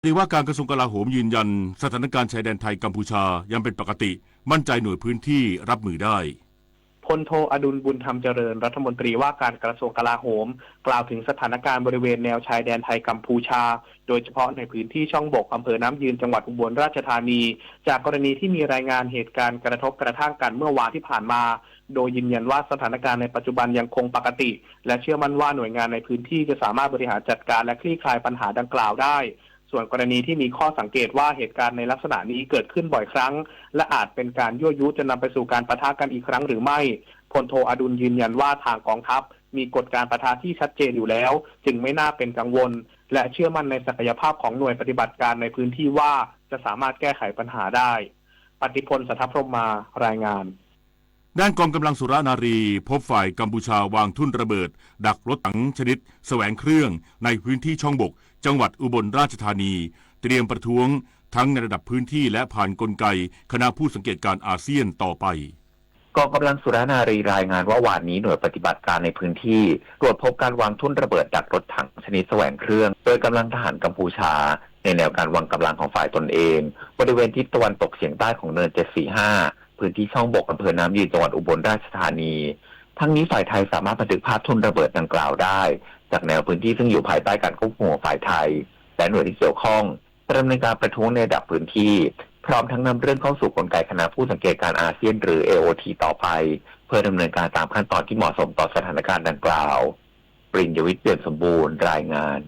รัฐมนตรีว่าการกระทรวงกลาโหมยืนยัน สถานการณ์ชายแดนไทยกัมพูชายังเป็นปกติ มั่นใจหน่วยพื้นที่รับมือได้ พลโท อดุล บุญธรรมเจริญ รัฐมนตรีว่าการกระทรวงกลาโหม กล่าวถึงสถานการณ์บริเวณแนวชายแดนไทยกัมพูชา โดยเฉพาะในพื้นที่ช่องบก อำเภอน้ำยืน จังหวัดอุบลราชธานี จากกรณีที่มีรายงานเหตุการณ์กระทบกระทั่งกันเมื่อวานที่ผ่านมา โดยยืนยันว่าสถานการณ์ในปัจจุบันยังคงปกติ และเชื่อมั่นว่าหน่วยงานในพื้นที่จะสามารถบริหารจัดการและคลี่คลายปัญหาดังกล่าวได้ ส่วนกรณีที่มีข้อสังเกตว่าเหตุการณ์ในลักษณะนี้เกิดขึ้นบ่อยครั้ง และอาจเป็นการยั่วยุจนนำไปสู่การปะทะกันอีกครั้งหรือไม่ พลโท อดุล ยืนยันว่าทางกองทัพมีกฎการปะทะที่ชัดเจนอยู่แล้ว จึงไม่น่าเป็นกังวล และเชื่อมั่นในศักยภาพของหน่วยปฏิบัติการในพื้นที่ว่าจะสามารถแก้ไขปัญหาได้ ปฏิพล สัทธพรหมมา รายงาน ด้านกองกำลังสุรนารี พบฝ่ายกัมพูชาวางทุ่นระเบิดดักรถถังชนิดแสวงเครื่องในพื้นที่ช่องบก จังหวัดอุบลราชธานี เตรียมประท้วงทั้งในระดับพื้นที่และผ่านกลไกคณะผู้สังเกตการณ์อาเซียนต่อไป กองกำลังสุรนารีรายงานว่าวานนี้หน่วยปฏิบัติการในพื้นที่ตรวจพบการวางทุ่นระเบิดดักรถถังชนิดแสวงเครื่อง โดยกำลังทหารกัมพูชา ในแนวการวางกำลังของฝ่ายตนเอง บริเวณทิศตะวันตกเฉียงใต้ของเนิน เจ็ดสี่ห้า พื้นที่ช่องบก อำเภอน้ำยืน จังหวัดอุบลราชธานี ทั้งนี้ฝ่ายไทยสามารถบันทึกภาพทุ่นระเบิดดังกล่าวได้ จากแนวพื้นที่ซึ่งอยู่ภายใต้การควบคุมของฝ่ายไทย และหน่วยที่เกี่ยวข้อง จะดำเนินการประท้วงในระดับพื้นที่ พร้อมทั้งนำเรื่องเข้าสู่กลไกคณะผู้สังเกตการณ์อาเซียน หรือ เอโอที ต่อไป เพื่อดำเนินการตามขั้นตอนที่เหมาะสมต่อสถานการณ์ดังกล่าว ปริญญวิทย์ เปี่ยมสมบูรณ์ รายงาน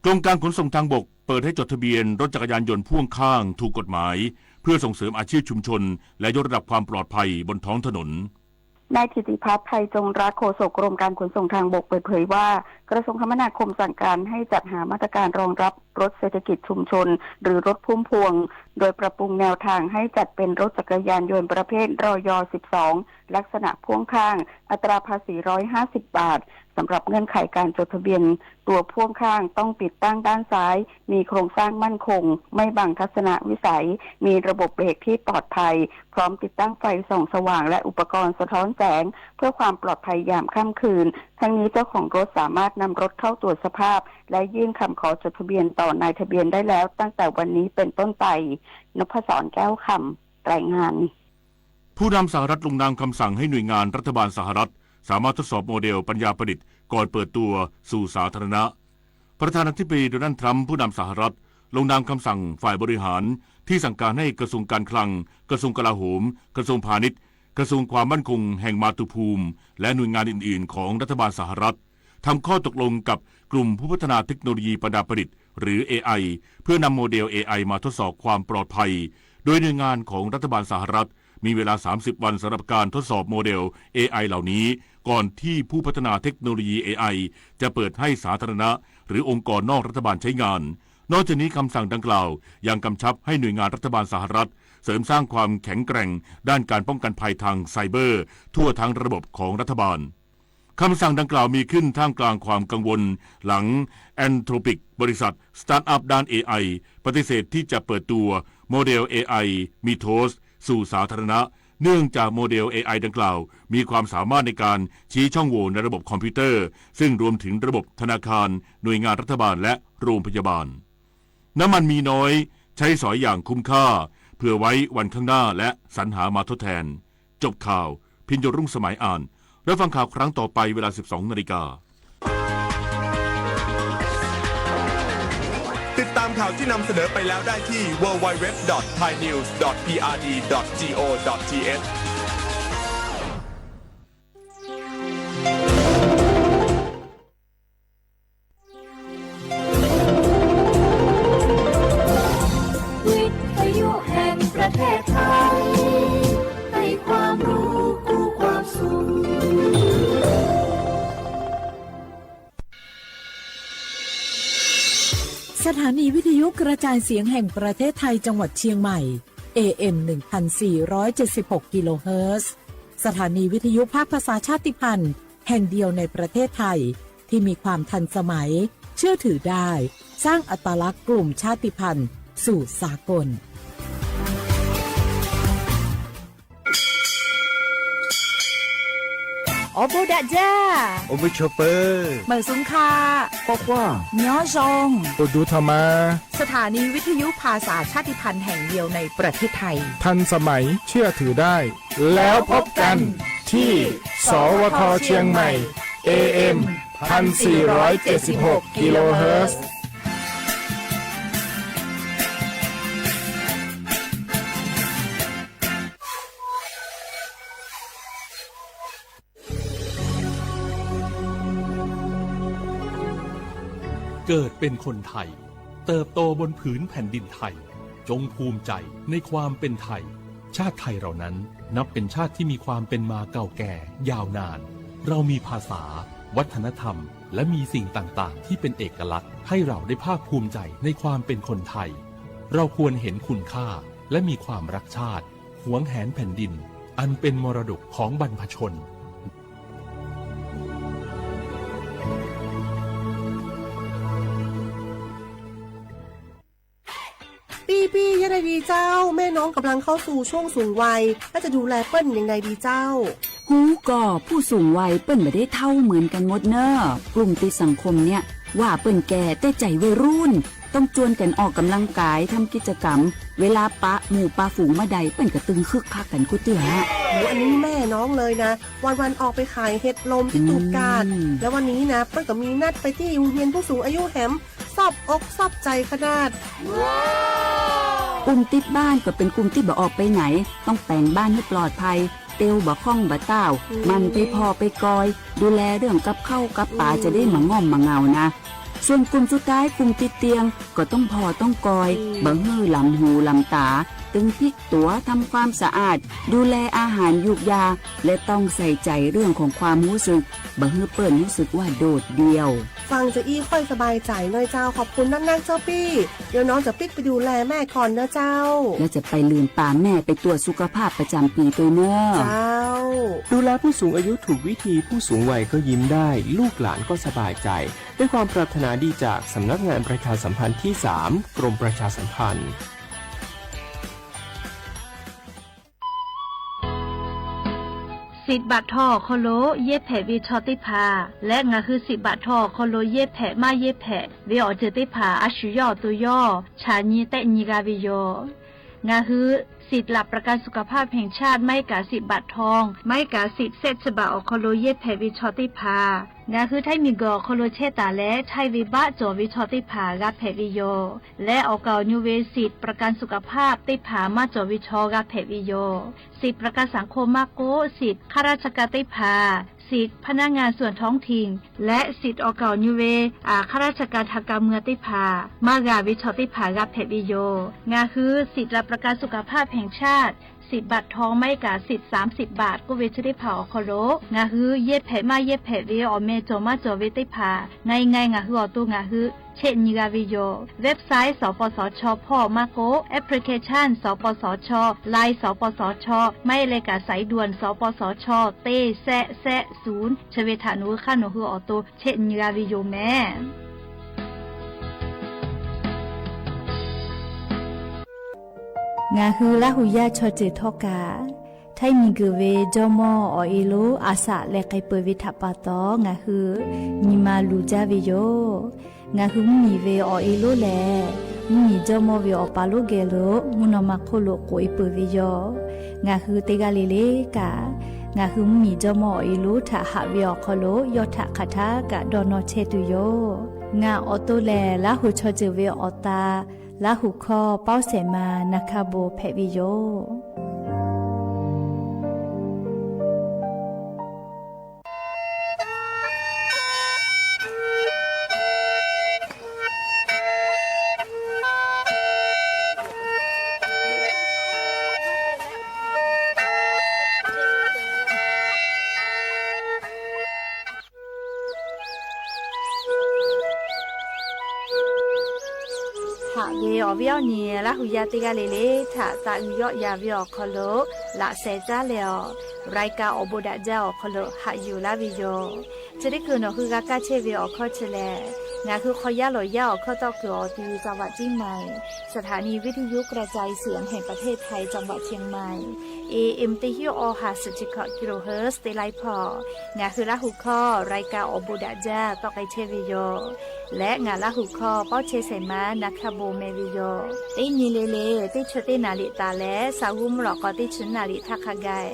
กรมการขนส่งทางบกเปิดให้จดทะเบียนรถจักรยานยนต์พ่วงข้างถูกกฎหมาย เพื่อส่งเสริมอาชีพชุมชน และยกระดับความปลอดภัยบนท้องถนน นายถิติพัฒน์ ไพรจงรักษ์ โฆษกกรมการขนส่งทางบกเปิดเผยว่า กระทรวงคมนาคมสั่งการให้จัดหามาตรการรองรับรถเศรษฐกิจชุมชน หรือรถพุ่มพวง โดยปรับปรุงแนวทางให้จัดเป็นรถจักรยานยนต์ประเภท รย สิบสอง ลักษณะพ่วงข้าง อัตราภาษี ร้อยห้าสิบ บาท สำหรับเงื่อนไขการจดทะเบียนตัวพ่วงข้างต้องติดตั้งด้านซ้าย มีโครงสร้างมั่นคง ไม่บังทัศนวิสัย มีระบบเบรกที่ปลอดภัย พร้อมติดตั้งไฟส่องสว่างและอุปกรณ์สะท้อนแสง เพื่อความปลอดภัยยามค่ำคืน ทั้งนี้เจ้าของรถสามารถนำรถเข้าตรวจสภาพ และยื่นคำขอจดทะเบียนต่อนายทะเบียนได้แล้วตั้งแต่วันนี้เป็นต้นไป นพศร แก้วคำ รายงาน ผู้นำสหรัฐลงนามคำสั่งให้หน่วยงานรัฐบาลสหรัฐสามารถทดสอบโมเดลปัญญาประดิษฐ์ก่อนเปิดตัวสู่สาธารณะ ประธานาธิบดีโดนัลด์ทรัมป์ผู้นำสหรัฐลงนามคำสั่งฝ่ายบริหารที่สั่งการให้กระทรวงการคลัง กระทรวงกลาโหม กระทรวงพาณิชย์ กระทรวงความมั่นคงแห่งมาตุภูมิ และหน่วยงานอื่นๆ ของรัฐบาลสหรัฐ ทำข้อตกลงกับกลุ่มผู้พัฒนาเทคโนโลยีปัญญาประดิษฐ์ หรือ เอไอ เพื่อนำโมเดล เอไอ มาทดสอบความปลอดภัย โดยหน่วยงานของรัฐบาลสหรัฐมีเวลา สามสิบ วันสำหรับการทดสอบโมเดล เอไอ เหล่านี้ ก่อนที่ผู้พัฒนาเทคโนโลยี เอไอ จะเปิดให้สาธารณะ หรือองค์กรนอกรัฐบาลใช้งาน นอกจากนี้คำสั่งดังกล่าวยังกำชับให้หน่วยงานรัฐบาลสหรัฐ เสริมสร้างความแข็งแกร่งด้านการป้องกันภัยทางไซเบอร์ ทั่วทั้งระบบของรัฐบาล คำสั่งดังกล่าวมีขึ้นท่ามกลางความกังวล หลัง Anthropic บริษัทสตาร์ทอัพด้าน เอไอ ปฏิเสธที่จะเปิดตัวโมเดล เอไอ Mythos สู่สาธารณะ เนื่องจากโมเดล เอไอ ดังกล่าวมีความสามารถในการชี้ช่องโหว่ในระบบคอมพิวเตอร์ ซึ่งรวมถึงระบบธนาคาร หน่วยงานรัฐบาล และโรงพยาบาล น้ำมันมีน้อย ใช้สอยอย่างคุ้มค่า เผื่อไว้วันข้างหน้า และสรรหามาทดแทน จบข่าว พิญโยรุ่งสมัยอ่าน รับฟังข่าวครั้งต่อไปเวลา สิบสอง นาฬิกา ติดตามข่าวที่นำเสนอไปแล้วได้ที่ ดับเบิลยู ดับเบิลยู ดับเบิลยู ดอท ไทยนิวส์ ดอท พีอาร์ดี ดอท จี โอ ดอท ที เอช วิทยุแห่งประเทศไทย ให้ความรู้คู่ความสุข สถานีวิทยุกระจายเสียงแห่งประเทศไทยจังหวัดเชียงใหม่ เอเอ็ม หนึ่งพันสี่ร้อยเจ็ดสิบหก กิโลเฮิรตซ์ สถานีวิทยุภาคภาษาชาติพันธุ์แห่งเดียวในประเทศไทย ที่มีความทันสมัย เชื่อถือได้ สร้างอัตลักษณ์กลุ่มชาติพันธุ์สู่สากล Awˬ bon daꞈ jaˇ. Awˬ bon chaw peuˬ. Meˬ suhˍ hk'a. K'awꞈ k'oˆ-a. Nyi awˬ zhonˇ. Awˬ duˬ htaꞈ ma. สถานีวิทยุภาษาชาติพันธุ์แห่งเดียวในประเทศไทย ทันสมัย เชื่อถือได้ แล้วพบกันที่ สวท เชียงใหม่ เอเอ็ม พันสี่ร้อยเจ็ดสิบหก กิโลเฮิรตซ์ เกิดเป็นคนไทย เติบโตบนผืนแผ่นดินไทย จงภูมิใจในความเป็นไทย ชาติไทยเรานั้นนับเป็นชาติที่มีความเป็นมาเก่าแก่ยาวนาน เรามีภาษา วัฒนธรรม และมีสิ่งต่างๆ ที่เป็นเอกลักษณ์ให้เราได้ภาคภูมิใจในความเป็นคนไทย เราควรเห็นคุณค่าและมีความรักชาติ หวงแหนแผ่นดิน อันเป็นมรดกของบรรพชน ปี้ๆ ยังไงดีเจ้า แม่น้องกำลังเข้าสู่ช่วงสูงวัย แล้วจะดูแลเปิ้ลยังไงดีเจ้า ฮูกอ ผู้สูงวัยเปิ้นบ่ได้เฒ่าเหมือนกันหมดเน่อ กลุ่มติดสังคมเนี่ย ว่าเปิ้นแก่แต่ใจวัยรุ่น ต้องจวนกันออกกำลังกาย ทำกิจกรรม เวลาปะหมู่ปะฝูงเมื่อใด เปิ้นก็ตึงคึกคักกันกู้เตื้อ โอ้โห อันนี้แม่น้องเลยนะ วันๆ ออกไปขายเห็ดลมที่ตูบกาด อืม แล้ววันนี้นะ เปิ้นก็มีนัดไปที่โรงเรียนผู้สูงอายุแหม ซอบอกซอบใจขนาด กลุ่มติดบ้านก็เป็นกลุ่มที่บ่ออกไปไหน ต้องแป๋งบ้านให้ปลอดภัย เตียวบ่าค่องบ่าต้าว อืม หมั่นไปผ่อไปกอย ดูแลเรื่องกับข้าวกับป๋า อืม จะได้บ่ง่อมบ่เหงานะ ส่วนกลุ่มสุดท้าย กลุ่มติดเตียง ก็ต้องผ่อต้องกอย อืม บ่หื้อหลำหูหลำต๋า ตึงพลิกตั๋ว ทำความสะอาด ดูแลอาหารยูกยา และต้องใส่ใจเรื่องของความรู้สึก บ่หื้อเปิ้นรู้สึกว่าโดดเดี่ยว ฟังจะอี้ค่อยสบายใจหน่อยเจ้า ขอบคุณนักๆ เจ้าปี้ เดี๋ยวน้องจะปิ๊กไปดูแลแม่ก่อนนะเจ้า แล้วจะไปลืมปาแม่ไปตรวจสุขภาพประจำปีด้วยเนอะ เจ้า ดูแลผู้สูงอายุถูกวิธี ผู้สูงวัยก็ยิ้มได้ ลูกหลานก็สบายใจ ด้วยความปรารถนาดีจากสำนักงานประชาสัมพันธ์ที่สาม กรมประชาสัมพันธ์ สิทธิ์บัตรทอง awˬ hk'aw lo yehˇ hpehꞈ ve chaw teˇ hpaˍ leh, ngaˬ hui สิทธิ์บัตรทอง awˬ hk'aw lo yehˇ hpehꞈ maˇ yehˇ hpehꞈ ve awˬ ceuˬ teˇ hpaˍ a shu yawˇ awˬ to yawˇ chaꞈ nyi tehˆ nyi g'a ve yoˬ. Ngaˬ hui สิทธิ์หลักประกันสุขภาพแห่งชาติ maˇ heˆ kaꞈ สิทธิ์บัตรทอง maˇ heˆ kaꞈ สิทธิ์แสนสิบบาท awˬ hk'aw lo yehˇ hpehꞈ ve chaw teˇ hpaˍ, ngaˬ hui Htaiˇ miˬguiˬ awˬ hk'aw lo chehˇ taˍ leh, Htaiˇ ve baˆ cawˬ ve chaw teˇ hpaˍ g'a hpehꞈ ve yoˬ. Leh awˬ kaˍ awˬ nyu ve สิทธิ์ประกันสุขภาพ teˇ hpaˍ maˇ cawˬ ve chaw g'a hpehꞈ ve yoˬ. สิทธิ์ประกันสังคม maˇ k'oˆ, สิทธิ์ข้าราชการ teˇ hpaˍ, สิทธิ์พนักงานส่วนท้องถิ่น leh สิทธิ์ awˬ kaˍ awˬ nyu ve ข้าราชการทางการเมือง teˇ hpaˍ maˇ g'a ve chaw teˇ hpaˍ g'a hpehꞈ ve yoˬ. Ngaˬ hui สิทธิ์หลักประกันสุขภาพแห่งชาติ สิทธิ์บัตรทอง maˇ heˆ kaꞈ สิทธิ์สามสิบบาท k'oˆ ve chi teˇ hpaˍ awˬ hk'aw lo ngaˬ hui yehˇ hpehꞈ maˇ yehˇ hpehꞈ ve awˬ meh cawˬ maˇ cawˬ ve teˇ hpaˍ ไง ไง ngaˬ hui awˬ to ngaˬ hui chehˇ nyi g'a ve yoˬ. Website สปสช portal maˇ k'oˆ, application สปสช Line สปสช maˇ heˆ leh kaꞈ สายด่วน สปสช teˇ แสะ แสะ ศูนย์ chi ve htaꞈ nawˬ hui hk'aˇ nawˬ hui awˬ to chehˇ nyi g'a ve yoˬ meh. Ngaˬ hui Laˇ huˍ yaˇ chaw ceuˬ htawˇ kaꞈ, Htaiˇ miˬguiˬ ve jawˇmawˇ awˬ e lonˉ a shaꞈ leh k'ai peuˬ ve htaꞈ pa taw, ngaˬ hui nyi ma luˬ jaˇ ve yoˬ. Ngaˬ hui mvuhˇmiˬ ve awˬ e lonˉ lehˬ, mvuhˇmiˬ jawˇmawˇ ve awˬ pa lonˉ geh lo mvuhˇ naw ma hk'oˆ lo k'oꞈ e peuˬ ve yoˬ. Ngaˬ hui teˇ g'aˇ le le kaꞈ, ngaˬ hui mvuhˇmiˬ jawˇmawˇ awˬ e lonˉ htaꞈ haꞈ ve awˬ hk'aw lo yawˇ htaꞈ hk'aˬ htaˇ kaꞈ dawˇ nawˇ chehˇ tuˬ yoˬ. Ngaˬ awˬ to lehˬ, Laˇ huˍ chaw ceuˬ ve awˬ ta Laˇ huˍ hkawˇ pawˇ shehˍ ma na hkaˇ bon hpehꞈ ve yoˬ. Haꞈ ve awˬ viˉ awˬ nyi Laˇ huˍ yaˇ teˇ g'aˇ le le htaꞈ taꞈ uiˍ yawˆ yan ve awˬ hk'aw lo laꞈ sheh caˉ leh awˬ, รายการ awˬ bon daꞈ jaˇ awˬ hk'aw lo haꞈ yuˬ laˇ ve yoˬ. Chi teˇ hkui nawˬ hui g'a kaˇ chehˇ ve awˬ hkawˇ chi lehˬ, Ngaˬ hui hk'aw yaˇ lawˬ yaˇ awˬ hkawˇ tawˆ kuiˬ awˬ ti จังหวัดเชียงใหม่ สถานีวิทยุกระจายเสียงแห่งประเทศไทย จังหวัดเชียงใหม่ เอเอ็ม เตฮิโอฮา สิบเจ็ด kilohertz teˇ laiˉ hpawˇ, ngaˬ hui Laˇ huˍ hkawˇ รายการ awˬ bon daꞈ jaˇ tawˆ k'ai chehˇ ve yoˬ. Leh ngaˬ Laˇ huˍ hkawˇ pawˇ chehˇ shehˍ ma na hkaˇ bon meh ve yoˬ. Teˇ nyi le le, teˇ chi teˇ naˍ riˍ taˍ leh, sa g'uˇ mvuhˇ lawꞈ k'aw teˇ chi naˍ riˍ htaˇ hk'a gaˬ,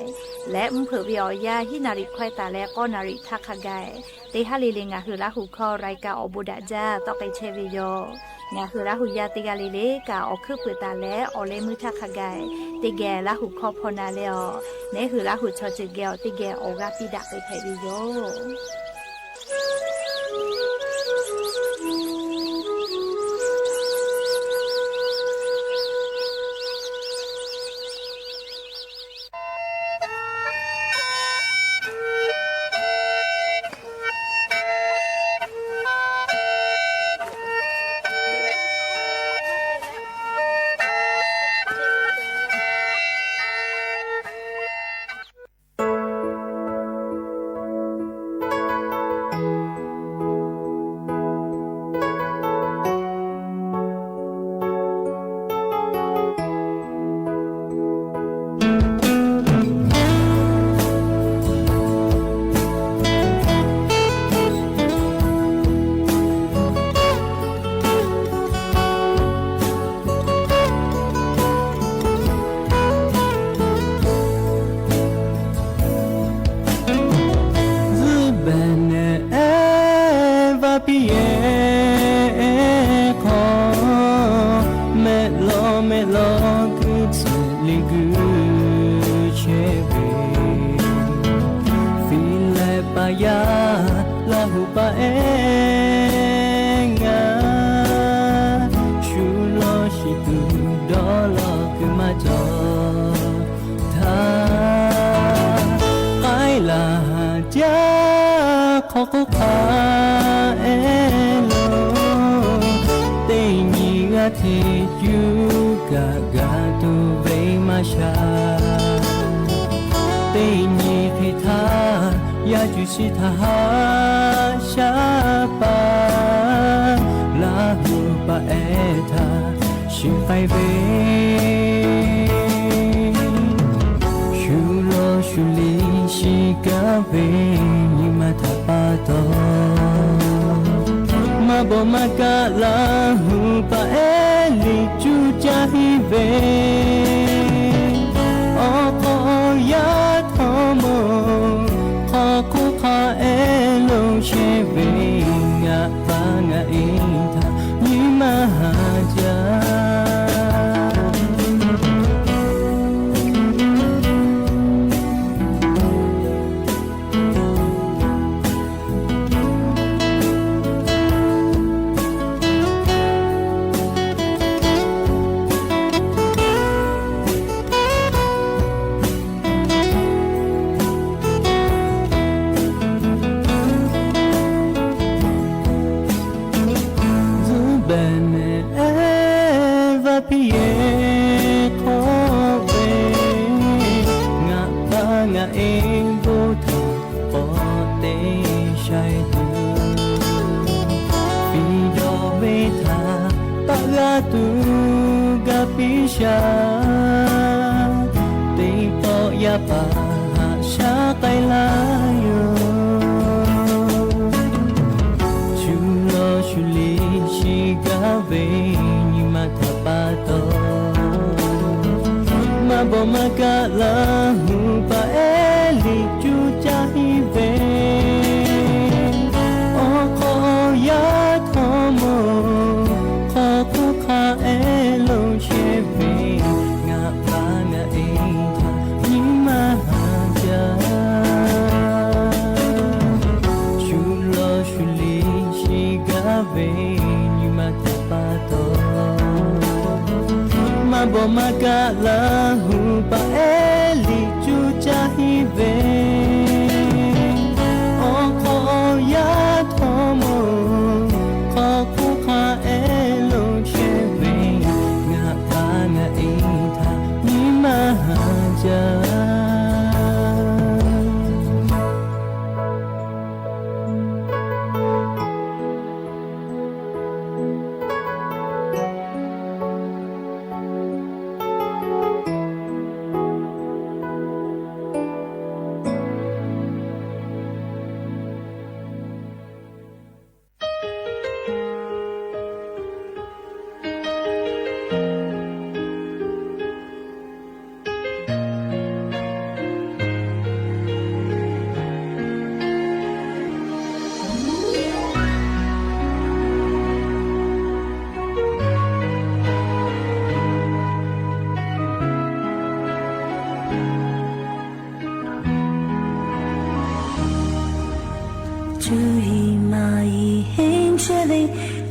leh mvuhˇ hpeuꞈ ve awˬ yanˇ hiˉ naˍ riˍ hkawehˇ taˍ leh k'awˇ naˍ riˍ htaˇ hk'a gaˬ, teˇ haˉ le le ngaˬ hui Laˇ huˍ hkawˇ รายการ awˬ bon daꞈ jaˇ tawˆ k'ai chehˇ ve yoˬ. Ngaˬ hui Laˇ huˍ yaˇ teˇ g'aˇ le le kaꞈ awˬ hkuiˉ puiˍ taˍ leh awˬ leh meuˇ htaˇ hk'a gaˬ, teˇ geh Laˇ huˍ hkawˇ hpaw na leh awˬ, ngaˬ hui Laˇ huˍ chaw ceuˬ geh awˬ teˇ geh awˬ g'aˇ piˇ daꞈ k'ai hpehꞈ ve yoˬ. Zuhˆ behˬ nehˬ ehˉ vaˇ piˇ yehˬ hk'aw, mehˆ lawˬ mehˆ lawˬ kuiˬ tcuhˍ le guˬ chehˇ ve, fiˍ lehˬ paˍ yaˇ Laˇ huˍ paˍ ehˉ ngaˬ, shu lawˬ shiˍ tuˬ dawˇ lawˬ kuiˬ maˇ cawˬ htaˇ, k'ai laˬ haˍ jaˇ hk'aw hk'oˆ hk'a ehˉ lo, teˇ nyi g'aˇ hteˇ cuˇ kaꞈ gaˬ tuˬ ve maˇ sha. Teˇ nyi hk'e htaˇ, yaˇ cuˬ shiˍ htaꞈ haꞈ shaˉ paˍ, Laˇ huˍ paˍ ehˉ htaꞈ shiˍ k'ai ve, shu lawˬ shu liꞈ shiˍ gaˇ ve nyi ma htaꞈ pa taw, maˇ bawˬ maˇ kaˆ Laˇ huˍ paˍ ehˉ liꞈ cuˇ caˇ henˇ ve, awˬ hk'aw yaˇ htaꞈ mawˬ hk'aw hk'oˆ hk'a ehˉ lo chehˇ ve, ngaˬ paˍ ngaˬ e htaꞈ nyi ma haˍ jaˇ. Zuhˆ behˬ nehˬ ehˉ vaˇ piˇ yehˬ hk'aw ve, ngaˬ paˍ ngaˬ e bon htaꞈ k'awꞈ te sha e tuˬ, fiˍ dawˬ ve htaꞈ taˆ g'aˇ tuˬ gaˇ piˇ sha. Teˇ pawˆ yaˇ paˍ haꞈ shaˉ k'ai laˇ yoˬ. Shu lawˬ shu liꞈ shiˍ gaˇ ve nyi ma htaꞈ pa taw, maˇ bawˬ maˇ kaˆ Laˇ huˍ paˍ ehˉ liꞈ cuˇ caˇ henˇ ve, awˬ hk'aw yaˇ htaꞈ mawˬ hk'aw hk'oˆ hk'a ehˉ lo chehˇ ve, ngaˬ paˍ ngaˬ e htaꞈ nyi ma haˍ jaˇ. Shu lawˬ shu liꞈ shiˍ gaˇ ve nyi ma htaꞈ pa taw, maˇ bawˬ maˇ kaˆ Laˇ huˍ paˍ ehˉ liꞈ cuˇ caˇ henˇ ve, awˬ hk'aw yaˇ htaꞈ mawˬ hk'aw hk'oˆ hk'a ehˉ lo chehˇ ve, ngaˬ paˍ ngaˬ e htaꞈ nyi ma haˍ jaˇ.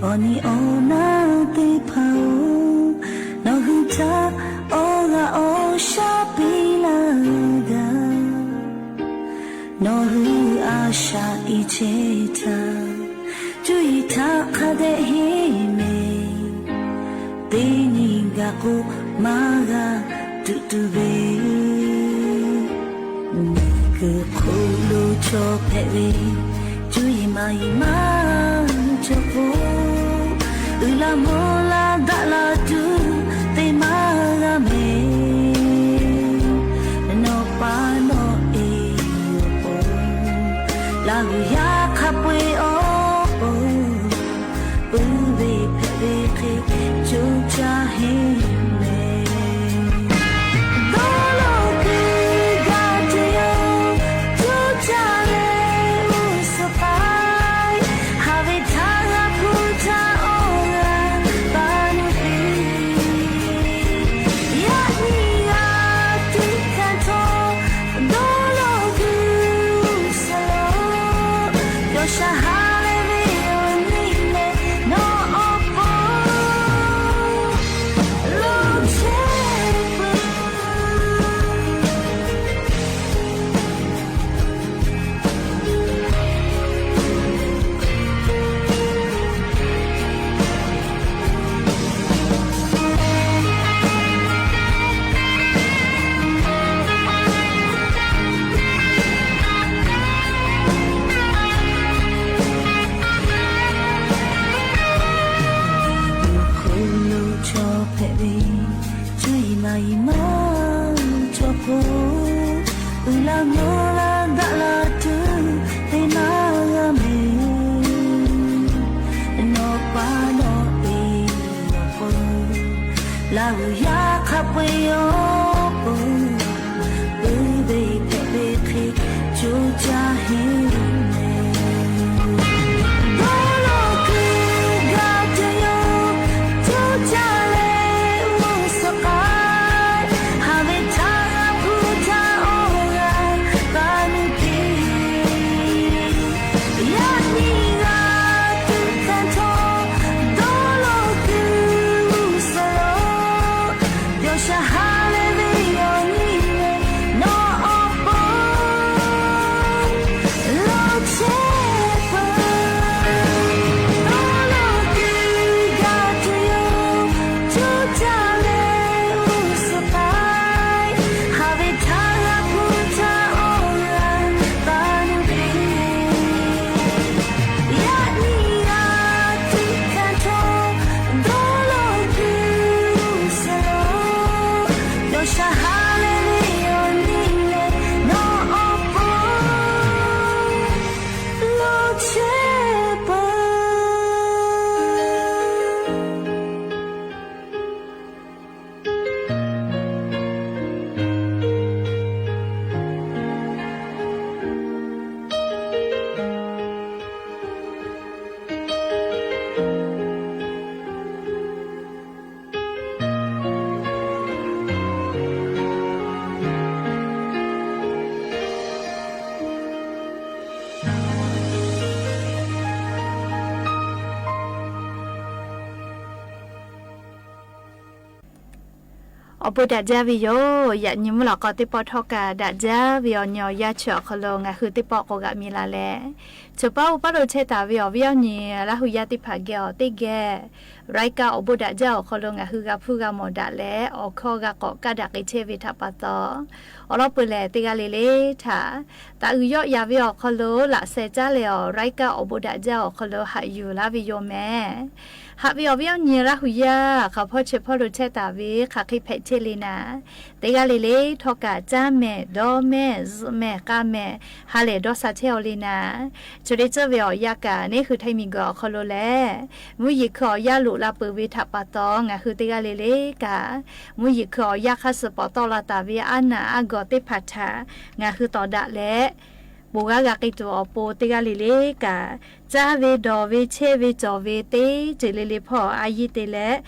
Awˬ nyi awˬ naˉ teˇ hpaˍ-oˬ, nawˬ hui htaꞈ awˬ g'aˇ awˬ shaˉ piˇ laˇ gaˇ. Nawˬ hui a shaꞈ i chehˇ htaˇ, cuˇ yiˍ htaꞈ hk'a dehꞈ henˇ mehˍ. Teˇ nyi gaˬ k'o, maˇ g'a tuꞈ tuˬ ve, miˬguiˬ hk'oˆ lo chaw hpehꞈ ve, cuˇ yiˍ maˇ yiˍ maˇ cawˬ k'o, uiˍ la mvuh la daꞈ la tuˬ te maˇ g'a mehˍ. Nawˬ pa nawˬ e awˬ pon, Laˇ huˍ yaˇ hk'a peu-eˬ awˬ pon, puiˉ ve hpehꞈ ve hk'e coˇ caˇ henˇ mehˍ. Dawˇ law kuiˬ gaˇ tuˬ yoˬ, coˇ caˇ leh uˉ suhˍ k'ai, haˍ ve htaˇ g'a hpu htaˇ awˬ g'aˇ pa nuˇ piˇ. Yaꞈ nyi g'a tiꞈ hkanˍ htawˇ, dawˇ law kuiˬ uˉ suhˍ lo, yawˇ shaˍ ha leh ve awˬ nyi leh nawˬ awˬ pon lo chehˇ peuˬ. Hk'oˆ lo chaw hpehꞈ ve, cuˇ yiˍ maˇ yiˍ maˇ cawˬ k'o, uiˍ la mvuh la daꞈ la tuˬ te maˇ g'a mehˍ. Nawˬ pa nawˬ e awˬ pon, Laˇ huˍ yaˇ hk'a peu-eˬ awˬ pon, puiˉ ve hpehꞈ ve hk'e coˇ caˇ henˇ mehˍ. Dawˇ law kuiˬ gaˇ tuˬ yoˬ, coˇ caˇ leh uˉ suhˍ k'ai, haˍ ve htaˇ g'a hpu htaˇ awˬ g'aˇ pa nuˇ piˇ. Yaꞈ nyi g'a tiꞈ hkanˍ htawˇ, dawˇ law kuiˬ uˉ suhˍ lo, yawˇ shaˍ ha leh ve awˬ nyi leh nawˬ awˬ pon lo chehˇ peuˬ. Dawˇ law kuiˬ gaˇ tuˬ yoˬ, coˇ caˇ leh uˉ suhˍ k'ai, haˍ ve htaˇ g'a hpu htaˇ awˬ g'aˇ pa nuˇ piˇ. Yaꞈ nyi g'a tiꞈ hkanˍ htawˇ, dawˇ law kuiˬ uˉ suhˍ lo, yawˇ shaˍ ha leh ve awˬ nyi leh nawˬ awˬ pon lo chehˇ peuˬ. Awˬ bon daꞈ jaˇ ve yoˬ. Yaꞈ nyi mvuhˇ lawꞈ k'aw teˇ pawˆ htawˇ kaꞈ daꞈ jaˇ ve awˬ nyi awˬ yanˇ chi awˬ hk'aw lo ngaˬ hui teˇ pawˆ k'awꞈ g'aꞈ mi la leh, chaw paˉ oˇ paˉ lo chehˇ taˍ ve awˬ viˉ awˬ nyi Laˇ huˍ yaˇ teˇ hpaˍ geh awˬ teˇ geh รายการ awˬ bon daꞈ jaˇ awˬ hk'aw lo ngaˬ hui g'a hpuˇ g'a mawˬ daꞈ leh awˬ hkawˇ g'a k'awꞈ kaˇ daꞈ k'ai chehˇ ve htaꞈ pa taw, awˬ lawn peuˬ lehˬ teˇ g'aˇ le le htaꞈ taꞈ uiˍ yawˆ yaˍ ve awˬ hk'aw lo laꞈ sheh caˉ leh awˬ รายการ awˬ bon daꞈ jaˇ awˬ hk'aw lo haꞈ yuˬ laˇ ve yoˬ mehˍ. Haꞈ ve awˬ viˉ awˬ nyi Laˇ huˍ yaˇ hk'aˬ hpawˇ chi hpawˇ lo chehˇ taˍ ve hk'aˬ hk'e hpehꞈ chehˇ le naˍ, teˇ g'aˇ le le htawˇ kaꞈ caˇ mehˍ, dawˇ mehˍ, zuhꞈ mehˍ, k'a mehˍ, ha lehˬ dawˇ sha chehˇ aw le naˍ. Chi teˇ ceuˬ ve awˬ yanˇ kaꞈ neˇ hui htaiˇ miˬguiˬ awˬ hk'aw lo lehˬ, mvuhˇ yeˬ hkui awˬ yanˇ loꞈ la peuˬ ve htaꞈ pa taw, ngaˬ hui teˇ g'aˇ le le kaꞈ mvuhˇ yeˬ hkui awˬ yanˇ hk'aˇ suh pawˍ tawˆ la taˍ ve aˉ naˍ aˉ gawˬ teˇ hpaˍ htaꞈ ngaˬ hui tawˍ daꞈ leh, bon g'aˇ g'a k'ai tuˬ awˬ pon teˇ g'aˇ le le kaꞈ, caˇ ve dawˬ ve chehˇ ve cawˬ ve teˇ ceuˬ le le hpawˇ a yiˇ te leh,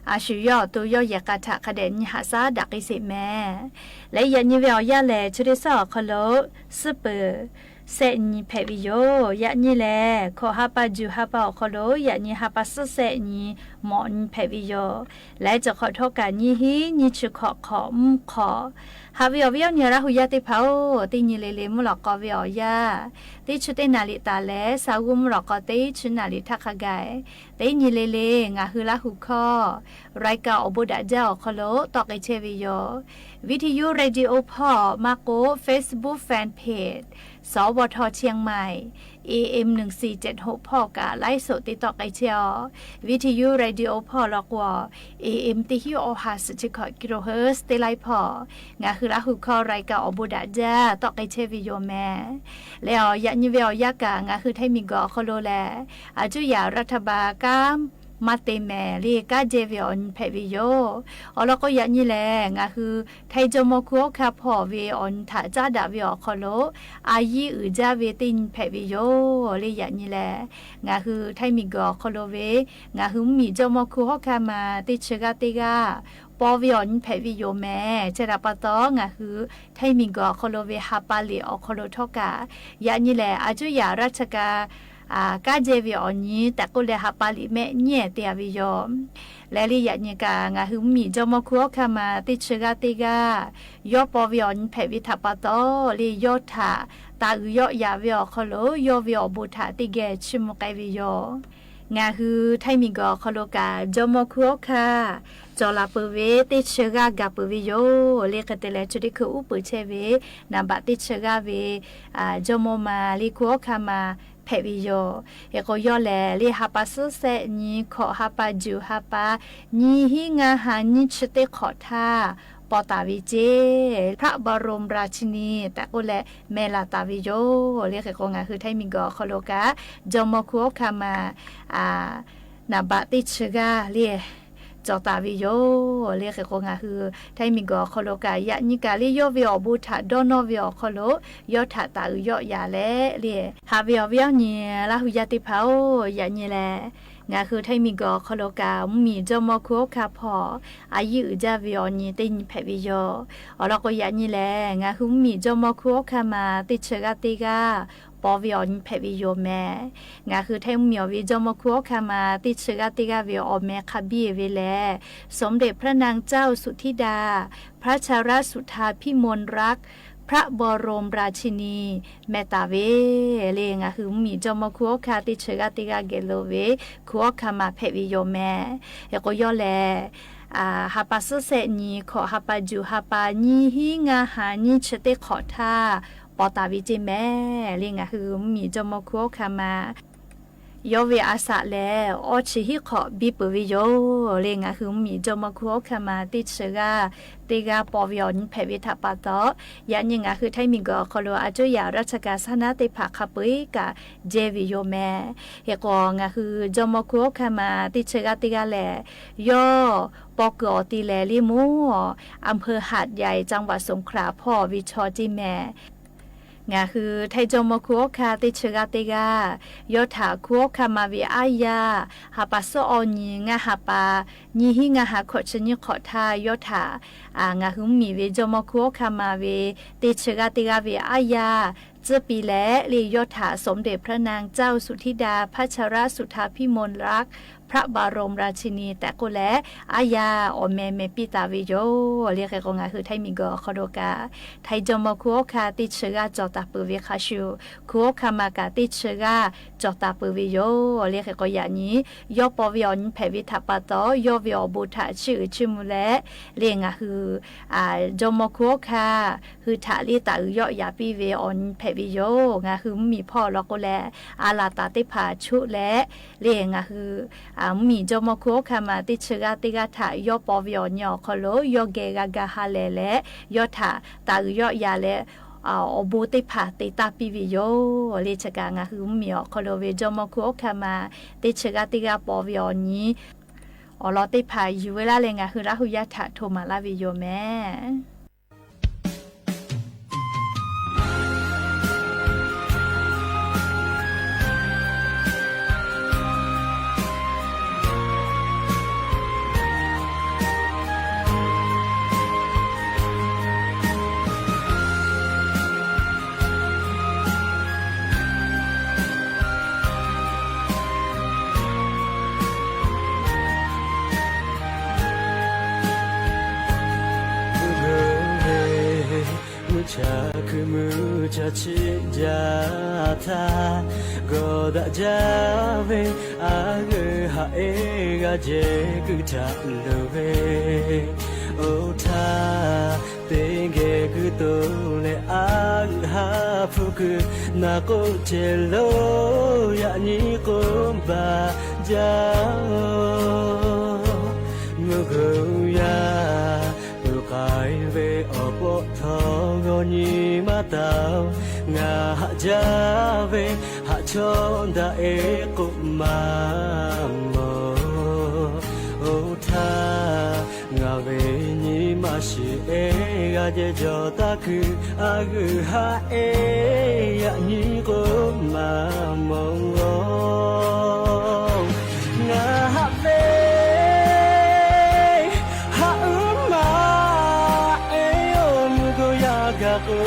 a shu yawˇ awˬ to yawˇ yehˬ k'a htaꞈ hk'a dehꞈ nyi haꞈ shaˉ daꞈ k'ai sheˍ mehˍ. Leh yaꞈ nyi ve awˬ yanˇ lehˬ, chi teˇ ceuˬ awˬ hk'aw lo suhˉ peuˬ sehˆ nyi hpehꞈ ve yoˬ. Yaꞈ nyi lehˬ, hkawꞈ ha pa juˬ ha pa awˬ hk'aw lo yaꞈ nyi ha pa suhˉ sehˆ nyi mawꞈ nyi hpehꞈ ve yoˬ. Leh cawˬ hk'awꞈ htawˇ kaꞈ nyiˇ hinˉ nyiˇ chi hkawꞈ hk'awꞈ mvuhˇ hk'awꞈ. Haꞈ ve awˬ viˉ awˬ nyi Laˇ hu yaˇ teˇ hpaˍ-oˬ, teˇ nyi le le mvuhˇ lawꞈ k'aw ve awˬ yanˇ, teˇ chi teˇ naˍ riˍ taˍ leh sa g'uˇ mvuhˇ lawꞈ k'aw teˇ chi naˍ riˍ htaˇ hk'a gaˬ, teˇ nyi le le ngaˬ hui Laˇ hu hkawˇ รายการ awˬ bon daꞈ jaˇ awˬ hk'aw lo tawˆ k'ai chehˇ ve yoˬ. Viˇthuˇ radio hpawˇ maˇ k'oˆ, Facebook fan page สวท เชียงใหม่ A M หนึ่งสี่เจ็ดหก hpawˇ kaꞈ ไลฟ์สด te tawˆ k'ai chehˇ-oˬ. Viˇthuˇ radio hpawˇ law k'o, A M teˇ hinˉ awˬ ha suhˍ chi hkawꞈ kilohertz teˇ laiˉ hpawˇ, ngaˬ hui Laˇ hu hkawˇ รายการ awˬ bon daꞈ jaˇ tawˆ k'ai chehˇ ve yoˬ mehˍ. Leh awˬ yaꞈ nyi ve awˬ yanˇ kaꞈ ngaˬ hui Htaiˇ miˬguiˬ awˬ hk'aw lo lehˬ, a cuˇ yaꞈ รัฐบาล kanˉ maˇ te mehˍ le, kanˉ jehˇ ve awˬ nyi hpehꞈ ve yoˬ. Awˬ lawn k'o yaꞈ nyi lehˬ, ngaˬ hui Htaiˇ jawˇmawˇ hkunˉ hawˉ hkanˇ hpawˇ ve awˬ nyi htaꞈ caˉ daꞈ ve awˬ hk'aw lo, a yiˇ uiˍ jaˇ ve teˇ nyi hpehꞈ ve yoˬ le. Yaꞈ nyi lehˬ, ngaˬ hui Htaiˇ miˬguiˬ awˬ hk'aw lo ve ngaˬ hui mvuhˇmiˬ jawˇmawˇ hkunˉ hawˉ hkanˇ ma teˇ chi g'aˇ teˇ g'aˇ paw ve awˬ nyi hpehꞈ ve yoˬ mehˍ. Chi htaꞈ pa taw, ngaˬ hui Htaiˇ miˬguiˬ awˬ hk'aw lo ve ha pa liꞈ awˬ hk'aw lo htawˇ kaꞈ, yaꞈ nyi lehˬ, a cuˇ yaꞈ ราชการ kanˉ jehˇ ve awˬ nyi tehꞈ k'oˆ leh ha pa liꞈ mehˆ nyiˇ ehˍ te-a ve yoˬ. Leh le yaꞈ nyi kaꞈ ngaˬ hui mvuhˇmiˬ jawˇmawˇ hkunˉ hawˉ hkanˇ ma teˇ chi g'aˇ teˇ g'aˇ yawˇ paw ve awˬ nyi hpehꞈ ve htaꞈ pa taw le, yawˇ htaꞈ taˍ uiˍ yawˆ yaꞈ ve awˬ hk'aw lo yawˇ ve awˬ bon htaꞈ teˇ geh chiˇ mvuh k'ai ve yoˬ. Ngaˬ hui Htaiˇ miˬguiˬ awˬ hk'aw lo kaꞈ jawˇmawˇ hkunˉ hawˉ hkanˇ cawˬ laˬ peuˬ ve teˇ chi g'aˇ gaˬ peuˬ ve yoˬ le. Hk'e te leh, chi teˇ hkui uˉ peunˍ chehˇ ve naˍ baꞈ teˇ chi g'aˇ ve jawˇmawˇ ma le hkunˉ hawˉ hkanˇ ma hpehꞈ ve yoˬ. Hk'e k'o, yawˇ lehˬ le ha pa suhˉ sehˆ nyi, hkawꞈ ha pa juˬ ha pa, nyiˇ hinˉ ngaˇ ha nyiˇ chi teˇ hk'awꞈ htaˇ paw taˍ ve ceˇ พระบรมราชินี tehꞈ k'oˆ leh meh laˬ taˍ ve yoˬ le. Hk'e k'o, ngaˬ hui Htaiˇ miˬguiˬ awˬ hk'aw lo kaꞈ jawˇmawˇ hkunˉ hawˉ hkanˇ ma naˍ baꞈ teˇ chi g'aˇ le cawˬ taˍ ve yoˬ le. Hk'e k'o, ngaˬ hui Htaiˇ miˬguiˬ awˬ hk'aw lo kaꞈ yaꞈ nyi kaꞈ le yawˇ ve awˬ bon htaꞈ dawˇ nawˇ ve awˬ hk'aw lo yawˇ htaꞈ taˍ uiˍ yawˆ yaꞈ leh le, haꞈ ve awˬ viˉ awˬ nyi Laˇ hu yaˇ teˇ hpaˍ-oˬ, yaꞈ nyi lehˬ, ngaˬ hui Htaiˇ miˬguiˬ awˬ hk'aw lo kaꞈ mvuhˇmiˬ jawˇmawˇ hkunˉ hawˉ hkanˇ hpawˇ a yiˇ uiˍ jaˇ ve awˬ nyi teˇ nyi hpehꞈ ve yoˬ. Awˬ lawn k'o yaꞈ nyi lehˬ, ngaˬ hui mvuhˇmiˬ jawˇmawˇ hkunˉ hawˉ hkanˇ ma teˇ chi g'aˇ teˇ g'aˇ paw ve awˬ nyi hpehꞈ ve yoˬ mehˍ. Ngaˬ hui Htaiˇ mvuhˇmiˬ awˬ ve jawˇmawˇ hkunˉ hawˉ hkanˇ ma teˇ chi g'aˇ teˇ g'aˇ ve awˬ meh hk'a biˇ ve lehˬ, สมเด็จพระนางเจ้าสุทธิดา พัชรสุธาพิมลรักษ์ พระบรมราชินี meh taˍ ve le. Ngaˬ hui mvuhˇmiˬ jawˇmawˇ hkunˉ hawˉ hkanˇ teˇ chi g'aˇ teˇ g'aˇ geh lo ve hkunˉ hawˉ hkanˇ ma hpehꞈ ve yoˬ mehˍ. Hk'e k'o, yawˇ lehˬ ha pa suhˉ sehˆ nyi, hkawꞈ ha pa juˬ ha pa, nyiˇ hinˉ ngaˇ ha nyiˇ chi teˇ hk'awꞈ htaˇ paw taˍ ve ceˇ mehˍ le. Ngaˬ hui mvuhˇmiˬ jawˇmawˇ hkunˉ hawˉ hkanˇ ma yawˇ ve a shaꞈ lehˬ, awˇ chi hiˉ hk'awꞈ biˇ peuˬ ve yoˬ le. Ngaˬ hui mvuhˇmiˬ jawˇmawˇ hkunˉ hawˉ hkanˇ ma teˇ chi g'aˇ teˇ g'aˇ paw ve awˬ nyi hpehꞈ ve htaꞈ pa taw, yaꞈ nyi ngaˬ hui Htaiˇ miˬguiˬ awˬ hk'aw lo a cuˇ yaꞈ ราชการ shaˉ naˉ teˇ hpaˍ hk'a peu-eˬ kaꞈ jehˇ ve yoˬ mehˍ. Hk'e k'o, ngaˬ hui jawˇmawˇ hkunˉ hawˉ hkanˇ ma teˇ chi g'aˇ teˇ g'aˇ lehˬ, yawˇ paw kuiˬ awˬ ti lehˬ le, mvuhˇ อำเภอหาดใหญ่ จังหวัดสงขลา hpawˇ ve chaw ceˇ mehˍ. Ngaˬ hui Htaiˇ jawˇmawˇ hkunˉ hawˉ hkanˇ teˇ chi g'aˇ teˇ g'aˇ yawˇ htaꞈ hkunˉ hawˉ hkanˇ ma ve aˉ yaˇ ha pa suhˉ awˇ nyi, ngaˇ ha pa, nyiˇ hinˉ ngaˇ ha hkawꞈ chi nyiˇ hk'awꞈ htaˇ yawˇ htaꞈ ngaˬ hui mvuhˇmiˬ ve jawˇmawˇ hkunˉ hawˉ hkanˇ ma ve teˇ chi g'aˇ teˇ g'aˇ ve aˉ yaˇ tcuhˉ piˇ leh le, yawˇ htaꞈ สมเด็จพระนางเจ้าสุทธิดา พัชรสุธาพิมลรักษ์ พระบรมราชินี tehꞈ k'oˆ leh, aˉ yaˇ awˬ meh meh piˇ taˍ ve yoˬ le. Hk'e k'o, ngaˬ hui Htaiˇ miˬguiˬ awˬ hk'aw lo kaꞈ Htaiˇ jawˇmawˇ hkunˉ hawˉ hkanˇ teˇ chi g'aˇ cawˬ taˍ peuˬ ve hk'a shuˍ, hkunˉ hawˉ hkanˇ ma kaꞈ teˇ chi g'aˇ cawˬ taˍ peuˬ ve yoˬ le. Hk'e k'o, yaꞈ nyi yawˇ paw ve awˬ nyi hpehꞈ ve htaꞈ pa taw, yawˇ ve awˬ bon htaꞈ chiˇ uiˍ chiˇ mvuh leh le, ngaˬ hui jawˇmawˇ hkunˉ hawˉ hkanˇ hui htaꞈ le taˍ uiˍ yawˆ yaꞈ piˇ ve awˬ nyi hpehꞈ ve yoˬ. Ngaˬ hui mvuhˇmiˬ hpawˇ law k'o lehˬ, a laˬ taˍ teˇ hpaˍ choˆ leh le, ngaˬ hui mvuhˇmiˬ jawˇmawˇ hkunˉ hawˉ hkanˇ ma teˇ chi g'aˇ teˇ g'aˇ htaꞈ yawˇ paw ve awˬ nyi awˬ hk'aw lo yawˇ geh g'a ga ha lehˬ leh, yawˇ htaꞈ taˍ uiˍ yawˆ yaꞈ leh awˬ bon teˇ hpaˍ te taˇ piˇ ve yoˬ le. Chi kaꞈ ngaˬ hui mvuhˇmiˬ awˬ hk'aw lo ve jawˇmawˇ hkunˉ hawˉ hkanˇ ma teˇ chi g'aˇ teˇ g'aˇ paw ve awˬ nyi awˬ lawn teˇ hpaˍ yuˬ ve laˇ leh, ngaˬ hui Laˇ hu yaˇ htaꞈ hto maˍ laˇ ve yoˬ mehˍ. Chaw chi jaˇ htaˇ g'awˬ daꞈ jaˇ ve, a g'euˆ haꞈ eˉ g'a jehˬ kuiˬ htaꞈ loˍ ve, oˇ htaˇ teˇ geh kuiˬ to leh a g'euˆ haꞈ hpu kuiˬ naˬ k'oˆ ceh lo yaꞈ nyi k'o baˬ jaˇ oˬ. Mvuhˇ g'uˇ yaˇ peuˬ k'ai ve awˬ pawˆ htawˇ g'awˇ nyi maˇ taˍ oˬ. Ngaˬ haꞈ jaˇ ve haꞈ chawˇ daꞈ e k'oˆ maˇ mawˬ. Oˇ htaˇ ngaˬ ve nyi ma shiˍ e g'a jehˬ jawˬ taˇ kuiˬ, a g'euˆ haꞈ e yaꞈ nyi k'o maˇ mawˬ oˬ. Ngaˬ haꞈ ve haꞈ uˉ maꞈ e oˬ, mvuhˇ g'uˇ yaˇ gaˬ k'o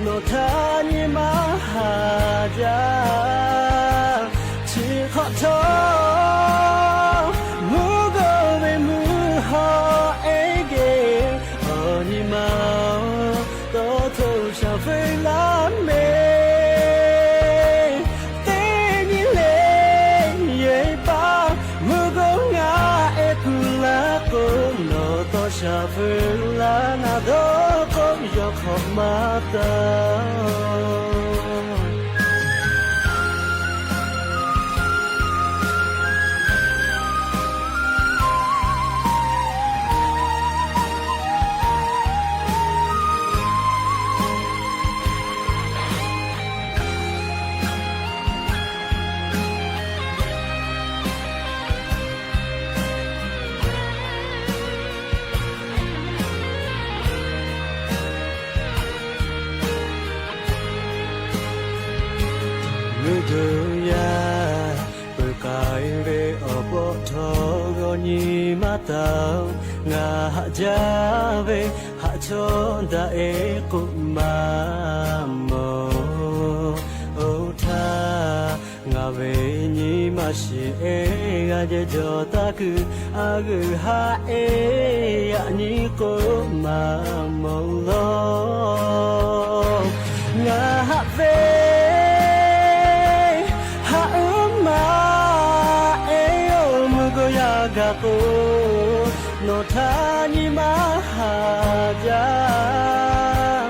nawˬ htaˇ nyi ma haˍ jaˇ. Chi hk'awꞈ htawˇ mvuhˇ g'uˇ ve mvuhˇ hawˉ ehˉ geh awˬ nyi ma oˬ, tawˇ htoꞈ shaˍ feu laˇ mehˍ. Teˇ nyi le yehˬ paˍ mvuhˇ g'uˇ ngaˬ ehˉ kuˬ laˇ k'o, nawˬ tawˇ shaˍ feu laˇ naˍ dawˇ k'oˆ yawˇ hk'awꞈ maˇ taˍ. Mvuhˇ g'uˇ yaˇ peuˬ k'ai ve awˬ pawˆ htawˇ g'awˇ nyi maˇ taˍ oˬ. Ngaˬ haꞈ jaˇ ve haꞈ chawˇ daꞈ e k'oˆ maˇ mawˬ. Oˇ htaˇ ngaˬ ve nyi ma shiˍ e g'a jehˬ jawˬ taˇ kuiˬ, a g'euˆ haꞈ e yaꞈ nyi k'o maˇ mawˬ laˇ. Ngaˬ haꞈ ve haꞈ uˉ maꞈ e oˬ, mvuhˇ g'uˇ yaˇ gaˬ k'o nawˬ htaˇ nyi ma haˍ jaˇ.